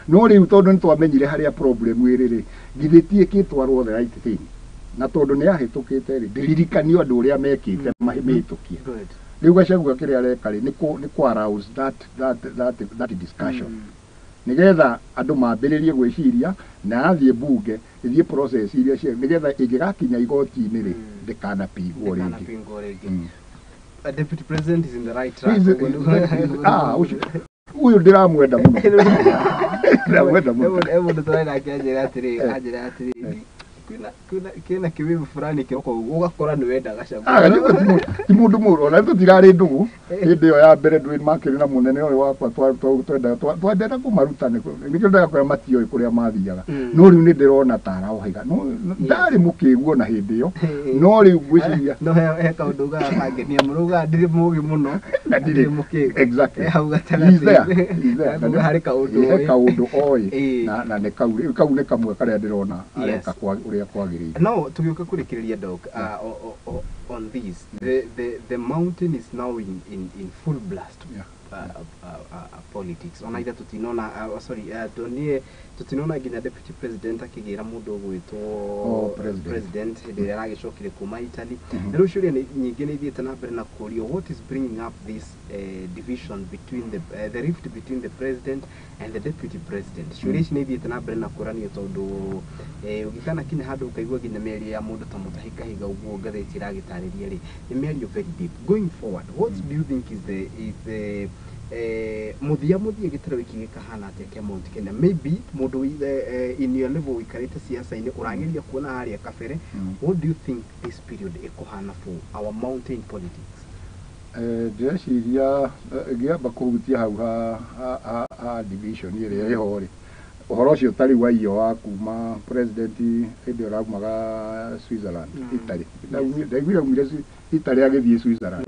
No rĩu tondũ nĩtwamenyire harĩa problem ĩrĩ rĩ, githĩ ti ĩkĩtwarwo the right thing, na tondũ nĩ yahĩtũkĩte rĩ, ndĩririkanio andũ ũrĩa mekĩte mĩhĩtũkie. Rĩu Gachagua kĩrĩa areka rĩ, nĩ kũ arouse that discussion, nĩgetha andũ mambĩrĩrie gwĩciria, na yathiĩ mbunge ĩthiĩ process iria cia, nĩgetha ĩngĩgakinya igoti-inĩ rĩ, ndĩkanapingwo rĩngĩ. Deputy president is in the right track. Ũyũ ndĩramwenda mũno. Ndĩramwenda mũno. Mũndũ tũraina nake anjĩra atĩrĩ, Kwĩna kĩwĩvu fulani kĩroko ũgakora nĩ wenda Gachagua. Gachagua ti mũndũ mũũru, ona tũtirarĩ ndũgũ hĩndĩ ĩyo ya mbere, ndũĩ makĩrĩ na mũnene ũyũ wakwa, twendaga kũmaruta, nĩkĩo ndĩrakwĩra matioĩ kũrĩa mathiaga. No rĩu nĩ ndĩrona ta arohĩga, no ndarĩ mũkĩgu ona hĩndĩ ĩyo, no rĩu ngwĩciria No he kaũndũ ugaga kangenia mũno, ugaga ndirĩ mũgĩ mũno na ndirĩ mũkĩgu. Exactly. Hau He's there. gatagatĩ. He's there. Uga harĩ kaũndũ He oĩ. kaũndũ oĩ. Ĩĩ. Na nĩ kau rĩu, kau nĩ kamwe karĩa ndĩrona areka Yes. ũrĩa kwagĩrĩire. No tũgĩũka kũrĩkĩrĩria, Doc, on this, the mountain is now in full blast. Politics ona itha tutinona, sorry, tuonie tutinona nginya deputy president akĩgĩra mũndũ ũgwĩtwo Oh, president. President hĩndĩ ĩrĩa aragĩcokire kuma Italy. Na rĩu ciũria nyingĩ nĩ ithiĩte na mbere na kũũrio, what is bringing up this division between the rift between the president and the deputy president? Ciũria ici nĩ ithiĩte na mbere na kũranio, tondũ ũgĩkana kinya handũ ũkaigua nginya mĩario ya mũndũ ta Mutahi Kahiga ũguo ngathĩti ĩragĩtarĩria rĩ, nĩ mĩario very deep. Going forward, what do you think is the mũthia gĩtarũ gĩkĩ gĩkahana atĩa kĩa Mount Kenya? Maybe mũndũ in your level ũikarĩte siasa-inĩ, ũrageria kuona harĩa kabere. What do you think this period ĩkũhana for our mountain politics? Ndĩreciria ngĩamba kũhutia hau ha division ĩrĩa ĩho rĩ, ũhoro ũcio tarĩ wa iyo wa kuma president hĩndĩ ĩyo araumaga Switzerland. Italy. Ndaiguire aumire Italy agĩthiĩ Switzerland.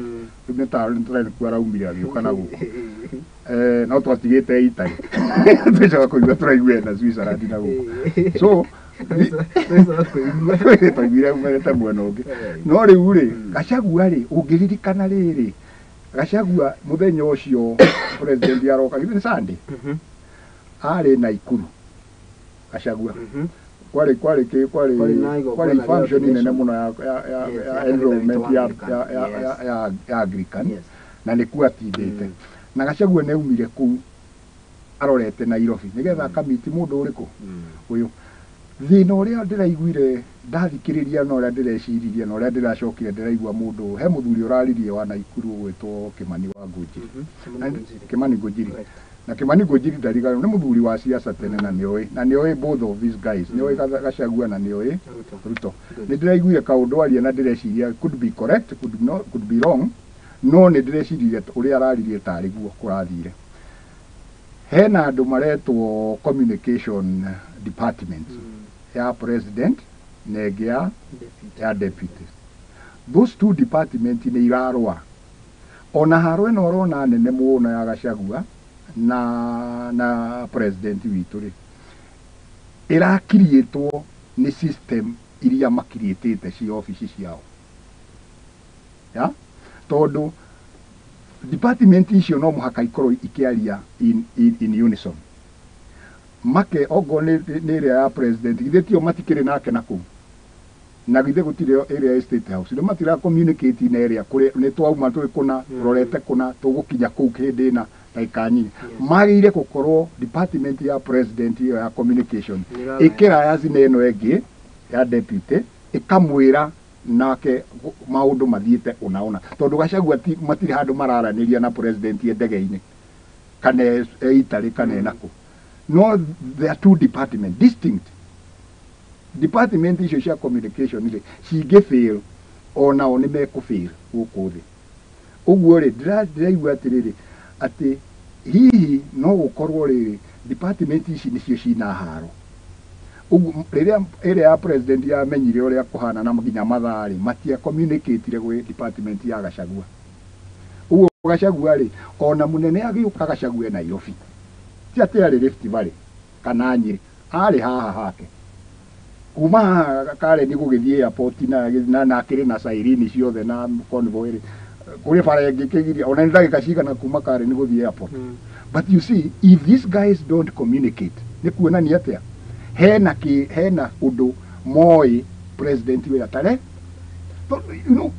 Rĩu nĩ ta nĩ kuo araumire agĩũka na gũkũ. No twatigĩte Italy, tũcoka kũigua tũraigua na Switzerland na gũkũ, so kũigua twaiguire aumĩrĩte mwena ũngĩ. No rĩu rĩ, Gachagua rĩ, ũngĩririkana rĩrĩ, Gachagua mũthenya ũcio president aroka, githĩ nĩ Sunday, arĩ Naikuru Gachagua. Kwarĩ Kwarĩ na igongona kwarĩ rĩa function nene ordination. Mũno Yes, ya ya enrollment kanitha witũ wa Anglican. ya Anglican. Yes. Na nĩkuo atindĩte. Na Gachagua nĩ aumire kũu arorete Nairobi nĩgetha akamiti mũndũ ũrĩkũ ũyũ. Thĩna ũrĩa ndĩraiguire ndathikĩrĩria na ũrĩa ndĩreciririe na ũrĩa ndĩracokire ndĩraigua, mũndũ he mũthuri ũraririe wa Naikuru ũgwĩtwo Kĩmani wa Ngũnjiri. Kimani Kĩmani Ngunjiri. Ngũnjiri. Correct. Na Kĩmani Ngũnjiri ndarigano nĩ mũthuri wa siasa tene, na nĩoĩ both of these guys, nĩoĩ Gachagua na nĩoĩ Ruto. Ruto. Good. Nĩ ndĩraiguire kaũndũ aria na ndĩreciria could be correct, could not, could be wrong, no nĩ ndĩreciririe ũrĩa araririe tarĩ guo kũrathire. Hena andũ maretwo communication department ya president na ĩngĩ ya Deputy. Ya deputy. Those two department nĩ irarũa, ona haro ĩno ũrona nene mũno ya Gachagua na president witũ rĩ, ĩrakiriĩtwo nĩ system iria makiriĩtĩte ci obici ciao, ya tondũ department icio no mũhaka ikorwo ikĩaria in unison. Make okorwo nĩ ĩrĩa ya president, githĩ tio matikĩrĩ nake na kũu? Na githĩ gũtirĩ ĩrĩa ya State House? Nĩ matira communicate na ĩrĩa kũrĩa nĩ twauma twĩ kũna rorete kũna tũgũkinya kũu hĩndĩ ĩna ndagĩka nyinyi. Magĩrĩire gũkorwo department ya president ĩyo ya communication Nĩraraya. ĩkĩraya na ĩno ĩngĩ ya deputy, ĩkamwĩra nake maũndũ mathiĩte ũna ũna, tondũ Gachagua matirĩ handũ mararanĩria na president e ndege-inĩ kana e Italy kana e nakũ. No there are two department, distinct department. Icio cia communication rĩ, cingĩ fail, onao nĩ mekũ fail gũkũ thĩ. Ũguo rĩ, ndĩraigua atĩrĩrĩ, atĩ hihi no gũkorwo rĩrĩ department ici nĩcio cina haro. Ũguo rĩrĩa ĩrĩa ya president yamenyire ũrĩa kũhana na nginya mathaa rĩ, matia communicate gwĩ department ya Gachagua. Ũguo Gachagua rĩ, ona mũnene agĩũka, Gachagua e Nairobi, ti atĩ arĩ Rift Valley kana Nyĩrĩ, arĩ haha hake kuma haha Karen gũgĩthiĩ airport na akĩrĩ na siren ciothe na convoy rĩ, kũrĩ bara ĩngĩ kĩgiria ona nĩ ndagĩka cigana kuma Karen gũthiĩ airport. But you see, if these guys don't communicate, nĩ kuonania atĩa hena ũndũ moĩ president wĩ atare. Tondũ,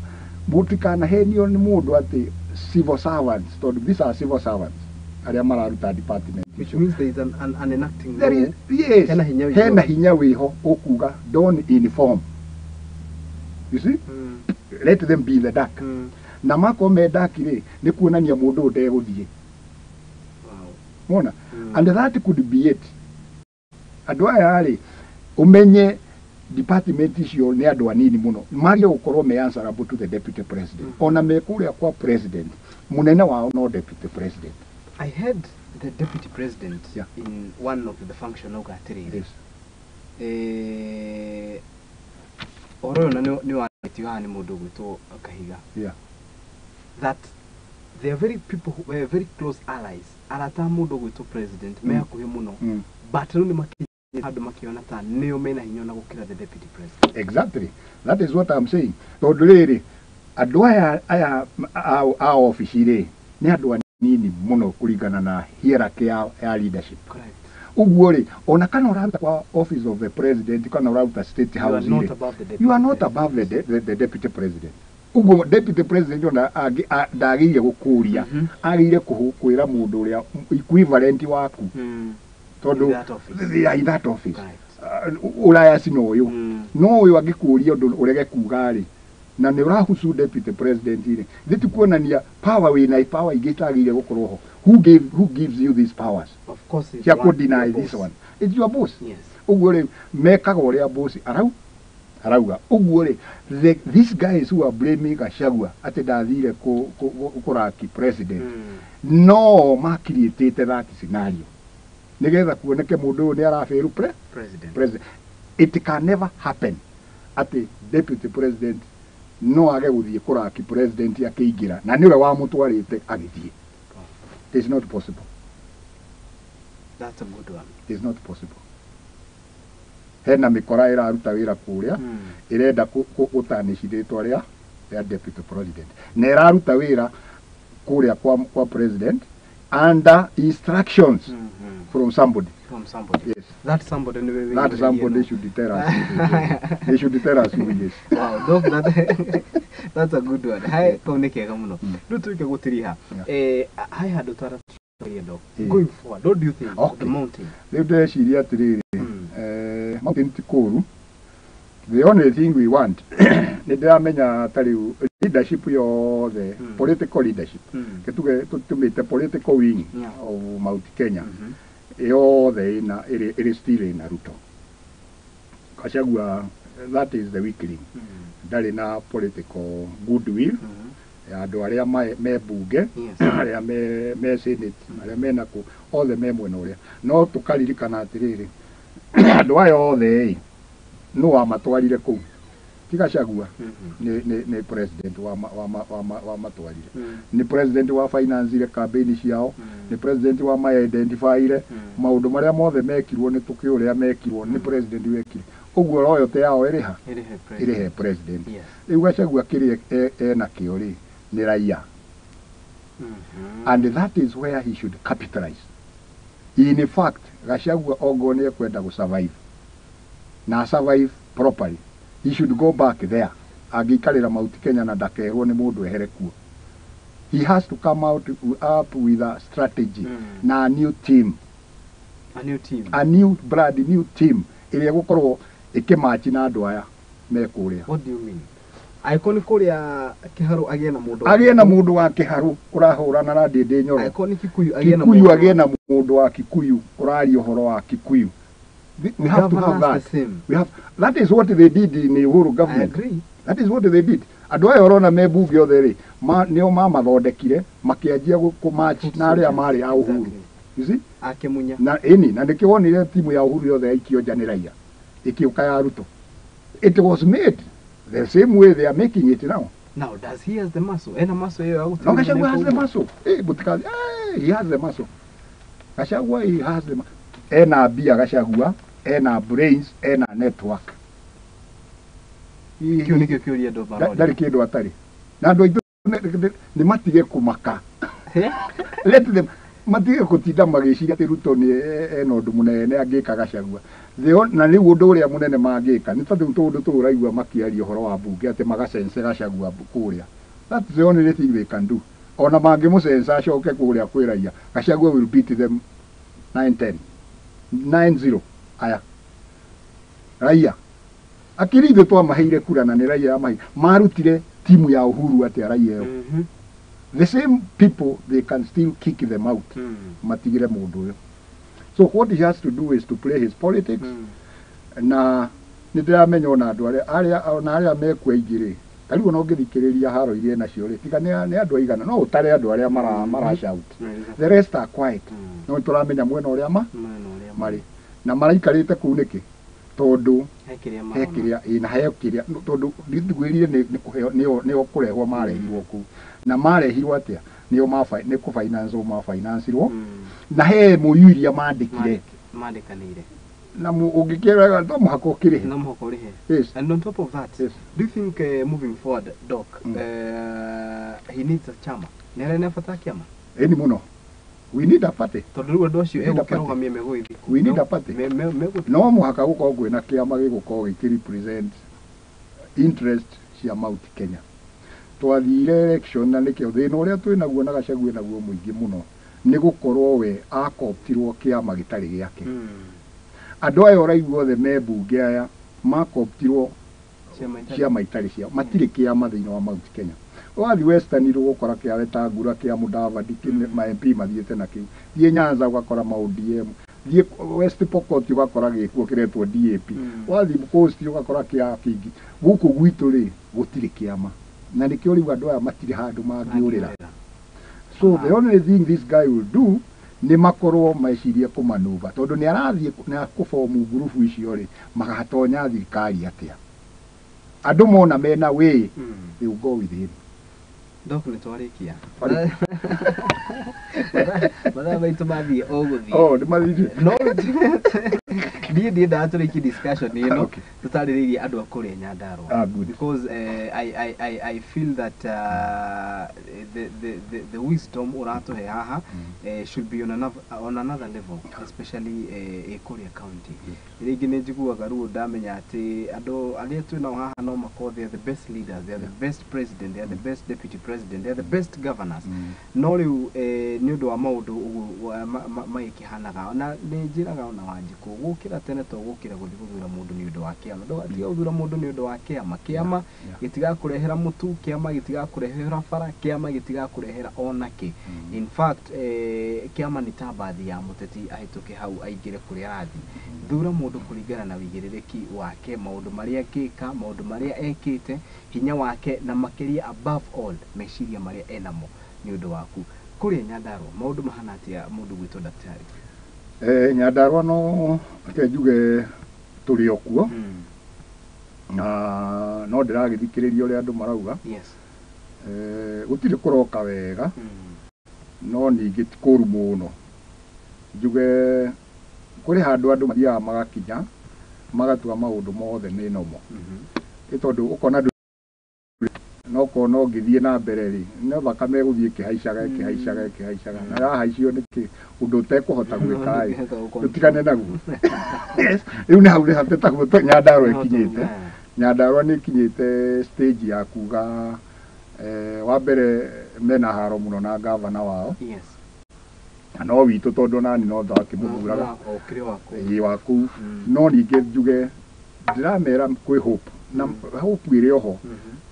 mũtikanahenio nĩ mũndũ atĩ civil servants, tondũ these are civil servants arĩa mararuta department. Which means there is an enacting There law. is, yes, Hena hinya wĩho. Hena hinya wĩho ũkuga don't inform, you see? Let them be in the dark. Na makorwo me dark rĩ, nĩ kuonania mũndũ ũyũ ndegũthiĩ. Mona? And that could be it. Andũ aya rĩ, ũmenye Department icio nĩ andũ anini mũno magĩrĩire gũkorwo me answerable to the deputy president. Ona me kũrĩa kwa president, mũnene wao no deputy president. I heard the deputy president in one of the function auga atĩrĩrĩ, ũhoro ũyũ na nĩ warĩtio haha nĩ mũndũ ũgwĩtwo Kahiga, that they are very people who were very close allies, arata a mũndũ ũgwĩtwo president me hakuhĩ mũno, but rĩu nĩ makinyĩte handũ makĩona ta nĩo mena hinya ona gũkĩra the deputy president. Exactly, that is what I'm saying. Tondũ rĩrĩ, andũ aya a obici rĩ, nĩ andũ anini mũno kũringana na hierarchy ya leadership. Ũguo rĩ, ona kana ũraruta kwa office of the president kana ũraruta State You are House not rĩ, above the deputy you are not president. above the deputy president. Ũguo deputy president ona ndagĩrĩire gũkũria, agĩrĩire kwĩra mũndũ ũrĩa equivalent waku, tondũ In that office. they are in that office. Ũraya cina ũyũ, no ũyũ angĩkũria ũndũ ũrege kuga rĩ, na nĩ ũrahusu deputy president rĩ, thĩ ti kuonania power wĩna power ingĩ itagĩrĩire gũkorwo ho. Who gives you these powers? Of course, it's cia one kũ deny your this boss. one? It's your boss. Ũguo rĩ, mekaga ũrĩa boss arauga. Ũguo rĩ, these guys who are blaming Gachagua atĩ ndathire kũraki president, no makiriĩtĩte that scenario nigetha kuoneke mũndũ ũyũ nĩ arabĩru President. President. It can never happen atĩ deputy president no age gũthiĩ kũraki president akĩingĩra na nĩwe wamũtwarĩte agĩthiĩ. It is not possible. That's a good one. It is not possible. Hena mĩkora ĩraruta wĩra kũrĩa, ĩrenda gũtanici rĩtwa rĩa deputy president, na ĩraruta wĩra kũrĩa kwa president under instructions from somebody. From somebody. Yes. That somebody ni wewe. That somebody should tell us. They should tell us who he is. Wow, Doc, that's a good one. Hai, kau nĩ kega mũno. Rĩu tuĩke gũtiriha. Hai handũ twaraturia, Doc. Going forward, what do you think of the mountain? Rĩu ndĩreciria atĩrĩrĩ, mountain ti kũũru. The only thing we want, nĩ ndĩramenya ta rĩu leadership yothe, political leadership, gĩtuge tũtũmĩte political wing of Mount Kenya, yothe ĩna ĩrĩ still ĩna Ruto. Gachagua, that is the weakling. Ndarĩ na political goodwill ya andũ arĩa me bunge, arĩa me senate, arĩa mena kũ, othe me mwena ũrĩa. No tũkaririkana atĩrĩrĩ, andũ aya othe ĩ, nũ wamatwarire kũu? Ti Gachagua, nĩ president wamatwarire. Nĩ president wa financire campaign ciao, nĩ president wa ma-identifyire maũndũ marĩa mothe mekirwo, nĩ tũkĩ ũrĩa mekirwo nĩ president wekire. Ũguo loyalty yao ĩrĩ ha? Ĩrĩ he president. Ĩrĩ he president. Rĩu Gachagua kĩrĩa enakĩo rĩ, nĩ raia. And that is where he should capitalize. In fact, Gachagua ongorwo nĩ ekwenda gũ survive na survive properly, he should go back there. Angĩikarĩra Mount Kenya na ndakerwo nĩ mũndũ ehere kuo, he has to come out up with a strategy na a new team. A new team. A new brand new team ĩrĩa ĩgũkorwo ĩkĩmachi na andũ aya me kũrĩa. What do you mean? Angĩkorwo nĩ kũrĩa Kĩharũ agĩe na mũndũ agĩe na mũndũ wa Kĩharũ ũrahũrana na Ndĩndĩ Nyoro. Angĩkorwo nĩ Kikuyu agĩe na Kikuyu mũndũ agĩe na mũndũ wa Kikuyu ũraria ũhoro wa Kikuyu. We have to have Governance that. the same. We have, that is what they did in Uhuru I government. agree. That is what they did. Andũ aya ũrona me bunge othe rĩ, nĩo mamathondekire makĩanjia kũmatch na arĩa marĩ a Uhuru. You see? Akĩmunya. Na ĩni, na nĩkĩo wonire timu ya Uhuru yothe yaikio nja nĩ raia, ĩkĩũka ya Ruto. It was made the same way they are making it now. Now, does he has the muscle? Ena muscle ĩyo ya No, gũtigĩrĩra Gachagua has the nĩekũgwo? muscle. But he has the muscle. Gachagua, he has the muscle. Ena mbia Gachagua, ena brains, ena network. Kĩu nĩkĩo kĩũria andũ maroria. Ndarĩ kĩndũ atarĩ. Na andũ aitũ nĩ matige kũmaka. Let them matige gũtinda magĩciria atĩ Ruto nĩ ena ũndũ mũnene angĩka Gachagua. Na rĩu ũndũ ũrĩa mũnene mangĩka nĩ tondũ tũũndũ tũũ ũraigua makĩaria ũhoro wa mbunge atĩ magacence Gachagua kũrĩa. That's the only thing they can do. Ona mangĩmũcenca acoke kũrĩa kwĩ raia, Gachagua will beat them 9-10. 9-0. Aya. Raia. Akiri ithuĩ twamaheire kura na nĩ raia yamaheire. Marutire timu ya Uhuru atĩa raia ĩyo. The same people, they can still kick them out. Matigire mũndũ ũyũ. So what he has to do is to play his politics. Na Nĩ ndĩramenya ona andũ arĩa ona arĩa mekuo aingĩ rĩ, ta rĩu ona ũngĩthikĩrĩria haro iria nacio rĩ, tiga nĩ andũ aigana, no ũtare andũ arĩa mara shout. The rest are quiet. No tũramenya mwena ũrĩa marĩ. Na maraikarĩte kũu nĩkĩ? Tondũ he kĩrĩa na he kĩrĩa tondũ ndigwĩrire nĩ kũheo nĩo kũrehwo marehirwo kũu. Na marehirwo atĩa? Nĩo nĩ kũ finance ma financirwo. Na he MOU iria mandĩkire. Mandĩkanĩire. Na ũngĩkĩrega no mũhaka ũkĩrĩhe. No mũhaka ũrĩhe. Yes. And on top of that, yes, do you think moving forward, Doc, he needs a chama? Nĩ arĩ na bata kĩama? Ĩni mũno. We need a party. Tondũ rĩu andũ acio egũkĩrũgamia megũgĩthiĩ. We need a party. No mũhaka gũkorwo kwĩna kĩama gĩgũkorwo gĩkĩ represent interest cia Mount Kenya. Twathire election na nĩkĩo thĩna ũrĩa twĩnaguo na Gachagua naguo mũingĩ mũno nĩ gũkorwo we akoptirwo kĩama gĩtarĩ gĩake. Andũ aya ũraigua othe me mbunge aya makoptirwo ciama itarĩ ciao, matirĩ kĩama thĩinĩ wa Mount Kenya. Wathiĩ Western ũgũkora kĩa Wetangula, kĩa Mudavadi, ma MP mathiĩte na kĩu. Thiĩ Nyanza ũgakora ma ODM, thiĩ West Pokot ũgakora gĩkuo kĩretwo DAP, wathiĩ Coast ũgakora kĩa kĩngĩ. Gũkũ gwitũ rĩ gũtirĩ kĩama, na nĩkĩo rĩu andũ aya matirĩ handũ mangĩũrĩra. So the only thing this guy will do nĩ makorwo mecirie kũmanuva, tondũ nĩ arathiĩ na kũbomu ngurubu icio rĩ, magatonya thirikari atĩa? Andũ mona mena way, they will go with him. Doc, nĩ twarĩkia. Mathaa maitũ mathiĩ o gũthiĩ. Oh, nĩ mathiĩ. No niĩ ndiendaga tũrĩkie discussion ĩno tũtarĩrĩirie andũ a kũrĩa Nyandarua. Because I feel that the wisdom ũratũhe haha should be on another level, especially kũrĩa county. Rĩngĩ nĩ njiguaga ruo ndamenya atĩ andũ arĩa twĩ nao haha no makorwo they are the best leaders, they are the best president, they are the best deputy president, they are the best governors. No rĩu nĩ ũndũ wa maũndũ ũguo magĩkĩhanaga, na nĩ njĩraga ona Wanjikũ gũkĩra tene to gũkĩra gũthiĩ gũthura mũndũ nĩ ũndũ wa kĩama. Ndũgatiga gũthura mũndũ nĩ ũndũ wa kĩama. Kĩama gĩtigakũrehera mũtu, kĩama gĩtigakũrehera bara, kĩama gĩtigakũrehera ona kĩ. In fact, kĩama nĩ ta mbathi ya mũteti ahĩtũke hau aingĩre kũrĩa arathiĩ. Thura mũndũ kũringana na wĩigĩrĩrĩki wake, maũndũ marĩa angĩka, maũndũ marĩa ekĩte, hinya wake, na makĩria above all meciria marĩa enamo nĩ ũndũ waku. Kũrĩa Nyandarua maũndũ mahana atĩa mũndũ gwĩtwo daktari? Nyandarua no reke njuge tũrĩ o kuo, na no ndĩragĩthikĩrĩria ũrĩa andũ marauga. Yes. Gũtirĩ kũroka wega, no ningĩ ti kũru mũno. Njuge kũrĩ handũ andũ mathiaga magakinya magatua maũndũ mothe nĩ nomo. Nĩ tondũ ũkona no kona ũngĩthiĩ na mbere rĩ, no thakame ĩgũthiĩ ĩkĩhaicaga ĩkĩhaicaga ĩkĩhaicaga, na yahaicio nĩkĩ ũndũ ũtekũhota gwĩka ĩ, tũtigane naguo. Rĩu nĩ hau nĩ taguo Nyandarua ĩkinyĩte. Nyandarua nĩ ĩkinyĩte stage ya kuga wa mbere mena haro mũno na gavana wao. Yes. Na no witũ tondũ nani no ndakĩmũthuraga wa kũu. No ningĩ njuge ndĩramera kwĩ hope, na hope ĩrĩ oho,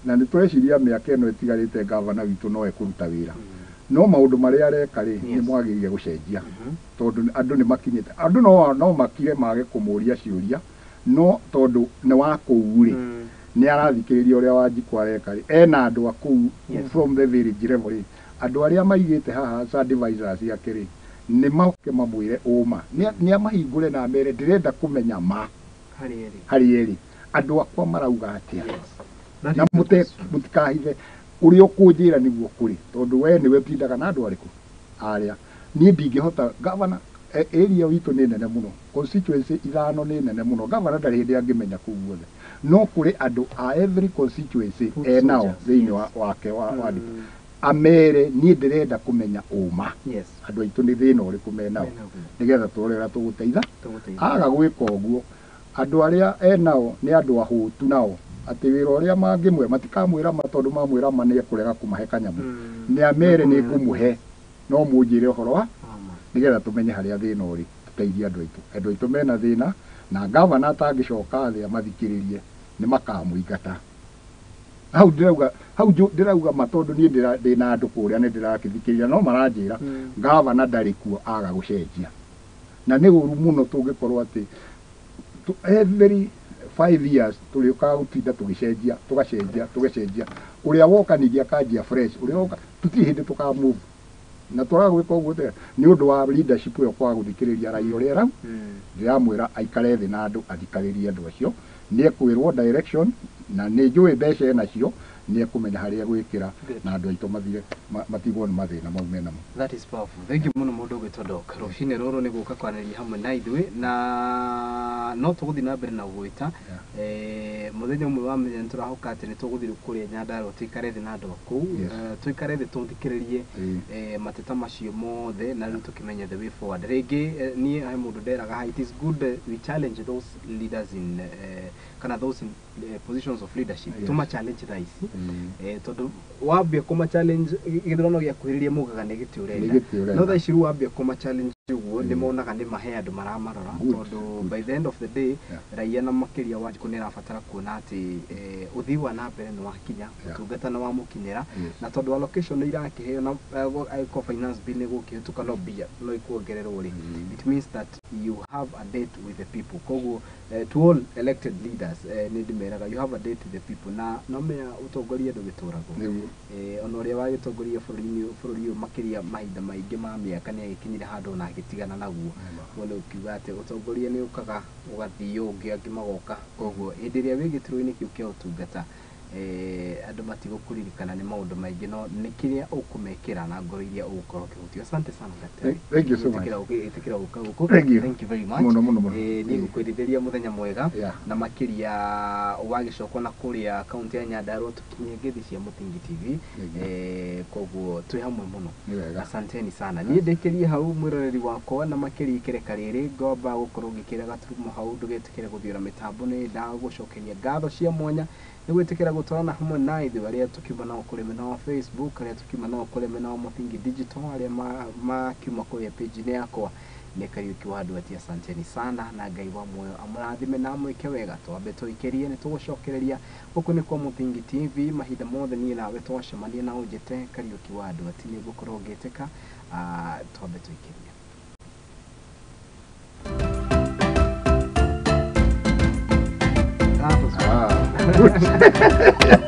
na nĩ tũreciria mĩaka ĩno ĩtigarĩte gavana witũ no ekũruta wĩra. No maũndũ marĩa areka rĩ, nĩ mwagĩrĩire gũcenjia, tondũ andũ nĩ makinyĩte, andũ no makire mage kũmũria ciũria, no tondũ nĩ wa kũu rĩ, nĩ arathikĩrĩria ũrĩa Wanjikũ areka rĩ, ena andũ a kũu from the village level rĩ, andũ arĩa maigĩte haha as advisors ake rĩ, nĩ moke mamwĩre ũma, nĩ amahingũre na amere ndĩrenda kũmenya ma harĩ erĩ, andũ akwa marauga atĩa, na mũtikahithe ũrĩa ũkũnjĩra nĩguo kũrĩ, tondũ we nĩwe ũtindaga na andũ arĩkũ arĩa. Niĩ ndingĩhota gavana, area witũ nĩ nene mũno, constituency ithano nĩ nene mũno, gavana ndarĩ hĩndĩ angĩmenya kũu guothe, no kũrĩ andũ a every constituency enao thĩinĩ wake wa amere niĩ ndĩrenda kũmenya ũma, andũ aitũ nĩ thĩna ũrĩkũ menao, nĩgetha tũrore ũrĩa tũgũteitha. Aga gwĩka ũguo, andũ arĩa enao nĩ andũ ahũtu nao, atĩ wĩra ũrĩa mangĩmwe matikamwĩra ma, tondũ mamwĩra ma nĩ ekũrega kũmahe kanyamũ, nĩ amere nĩ ngũmũhe, no mũnjĩre ũhoro wa nĩgetha tũmenye harĩa thĩna ũrĩ, tũteithie andũ aitũ. Andũ aitũ mena thĩna, na gavana atangĩcoka thĩ amathikĩrĩrie nĩ makamũingata. Hau ndĩrauga ma, tondũ niĩ ndĩna andũ kũrĩa nĩ ndĩrakĩthikĩrĩria, no maranjĩra gavana ndarĩ kuo aga gũcenjia. Na nĩ ũru mũno tũngĩkorwo atĩ every 5 years tũrĩũkaga gũtinda tũgĩcenjia tũgacenjia tũgacenjia ũrĩa woka ningĩ akanjia fresh ũrĩa woka tũtirĩ hĩndĩ tũka move na tũraga gwĩka ũguo atĩa nĩ ũndũ wa leadership ĩyo kwaga gũthikĩrĩria raia ũrĩa rau ndĩramwĩra aikare thĩ na andũ athikagĩrĩrie andũ acio nĩ ekwĩrwo direction na nĩ njũĩ mbeca enacio nĩ ekũmenya harĩa egwĩkĩra na andũ aitũ mathire matigwo nĩ mathĩna mau menamo. That is powerful. Thank you mũno mũndũ ũgwĩtwo Doc. Rũcinĩ rũrũ nĩ gũka kwanĩria hamwe na ithuĩ na no tũgũthiĩ na mbere na gwĩta mũthenya ũmwe wa mĩthenya nĩ tũrahoka atĩ nĩ tũgũthiĩ kũrĩa Nyandarua tũikare thĩ na andũ a kũu tũikare thĩ tũthikĩrĩrie mateta macio mothe na rĩu tũkĩmenye the way forward. Rĩngĩ niĩ he mũndũ nderaga it is good we challenge those leaders in kana those in positions of leadership tũma challenge thaa ici tondũ wambia kũma challenge gĩthurano gĩakuhĩrĩria mugaga nĩ gĩtĩ ũrenda no thaa ici rĩu wambia kũma challenge ũguo nĩ monaga nĩ mahe andũ maramarora tondũ by the end of the day raia na makĩria Wanjikũ nĩ arabatara kuona atĩ ũthii wa na mbere nĩ wakinya ũtungata nĩ wamũkinyĩra na tondũ allocation nĩ irakĩheo na angĩkorwo finance bill nĩ gũkĩhĩtũka no mbia no ikuongererwo rĩ it means that you have a date with the people. Koguo to all elected leaders nĩ ndĩmeraga you have a date with the people na no menya ũtongoria ndũgĩtũragwo ona ũrĩa wagĩtongoria bũrũri ũyũ makĩria mahinda maingĩ ma mĩaka nĩ agĩkinyire handũ ona agĩtigana naguo ũguo nĩ ũkiuga atĩ ũtongoria nĩ ũkaga ũgathiĩ ũngĩ angĩ magoka koguo hĩndĩ ĩrĩa wĩ gĩturwa-inĩ kĩu kĩa ũtungata andũ matigũkũririkana nĩ maũndũ maingĩ no nĩ kĩrĩa ũkũmekĩra na ngoro iria ũgũkorwo ũkĩhutia. Asante sana daktari. Thank you so much. Ĩtĩkĩra gũka gũkũ. Thank you very much. Mũno mũno mũno. Niĩ ngũkwĩrirĩria mũthenya mwega na makĩria wagĩcoka na kũrĩa kaunti ya Nyandarua tũkinyie ngeithi cia Mũthingi TV koguo twĩ hamwe mũno. Asanteni sana. Niĩ ndĩkĩrie hau mwĩroreri wakwa na makĩria ikereka rĩrĩ ngomba gũkorwo ngĩkĩra gaturumo hau ndũgetĩkĩre gũthiũra mĩtambo nĩ ndagũcokeria ngatho cia mwanya nĩ gwĩtĩkĩra gũtwarana hamwe na ithuĩ arĩa tũkiuma nao kũrĩ mwena wa Facebook arĩa tũkiuma nao kũrĩ mwena wa Mũthingi Digital arĩa makiuma kũrĩa page-inĩ yakwa nĩ Kariũki wa Nduati. Asanteni sana na Ngai wa muoyo amũrathime na amwĩke wega. Twambe tũikĩrie nĩ tũgũcokereria gũkũ nĩ kwa Mũthingi TV mahinda mothe niĩ nawe twacemania na ũnjĩte Kariũki wa Nduati nĩ ngũkorwo ngĩtĩka twambe tũikĩrie. Good.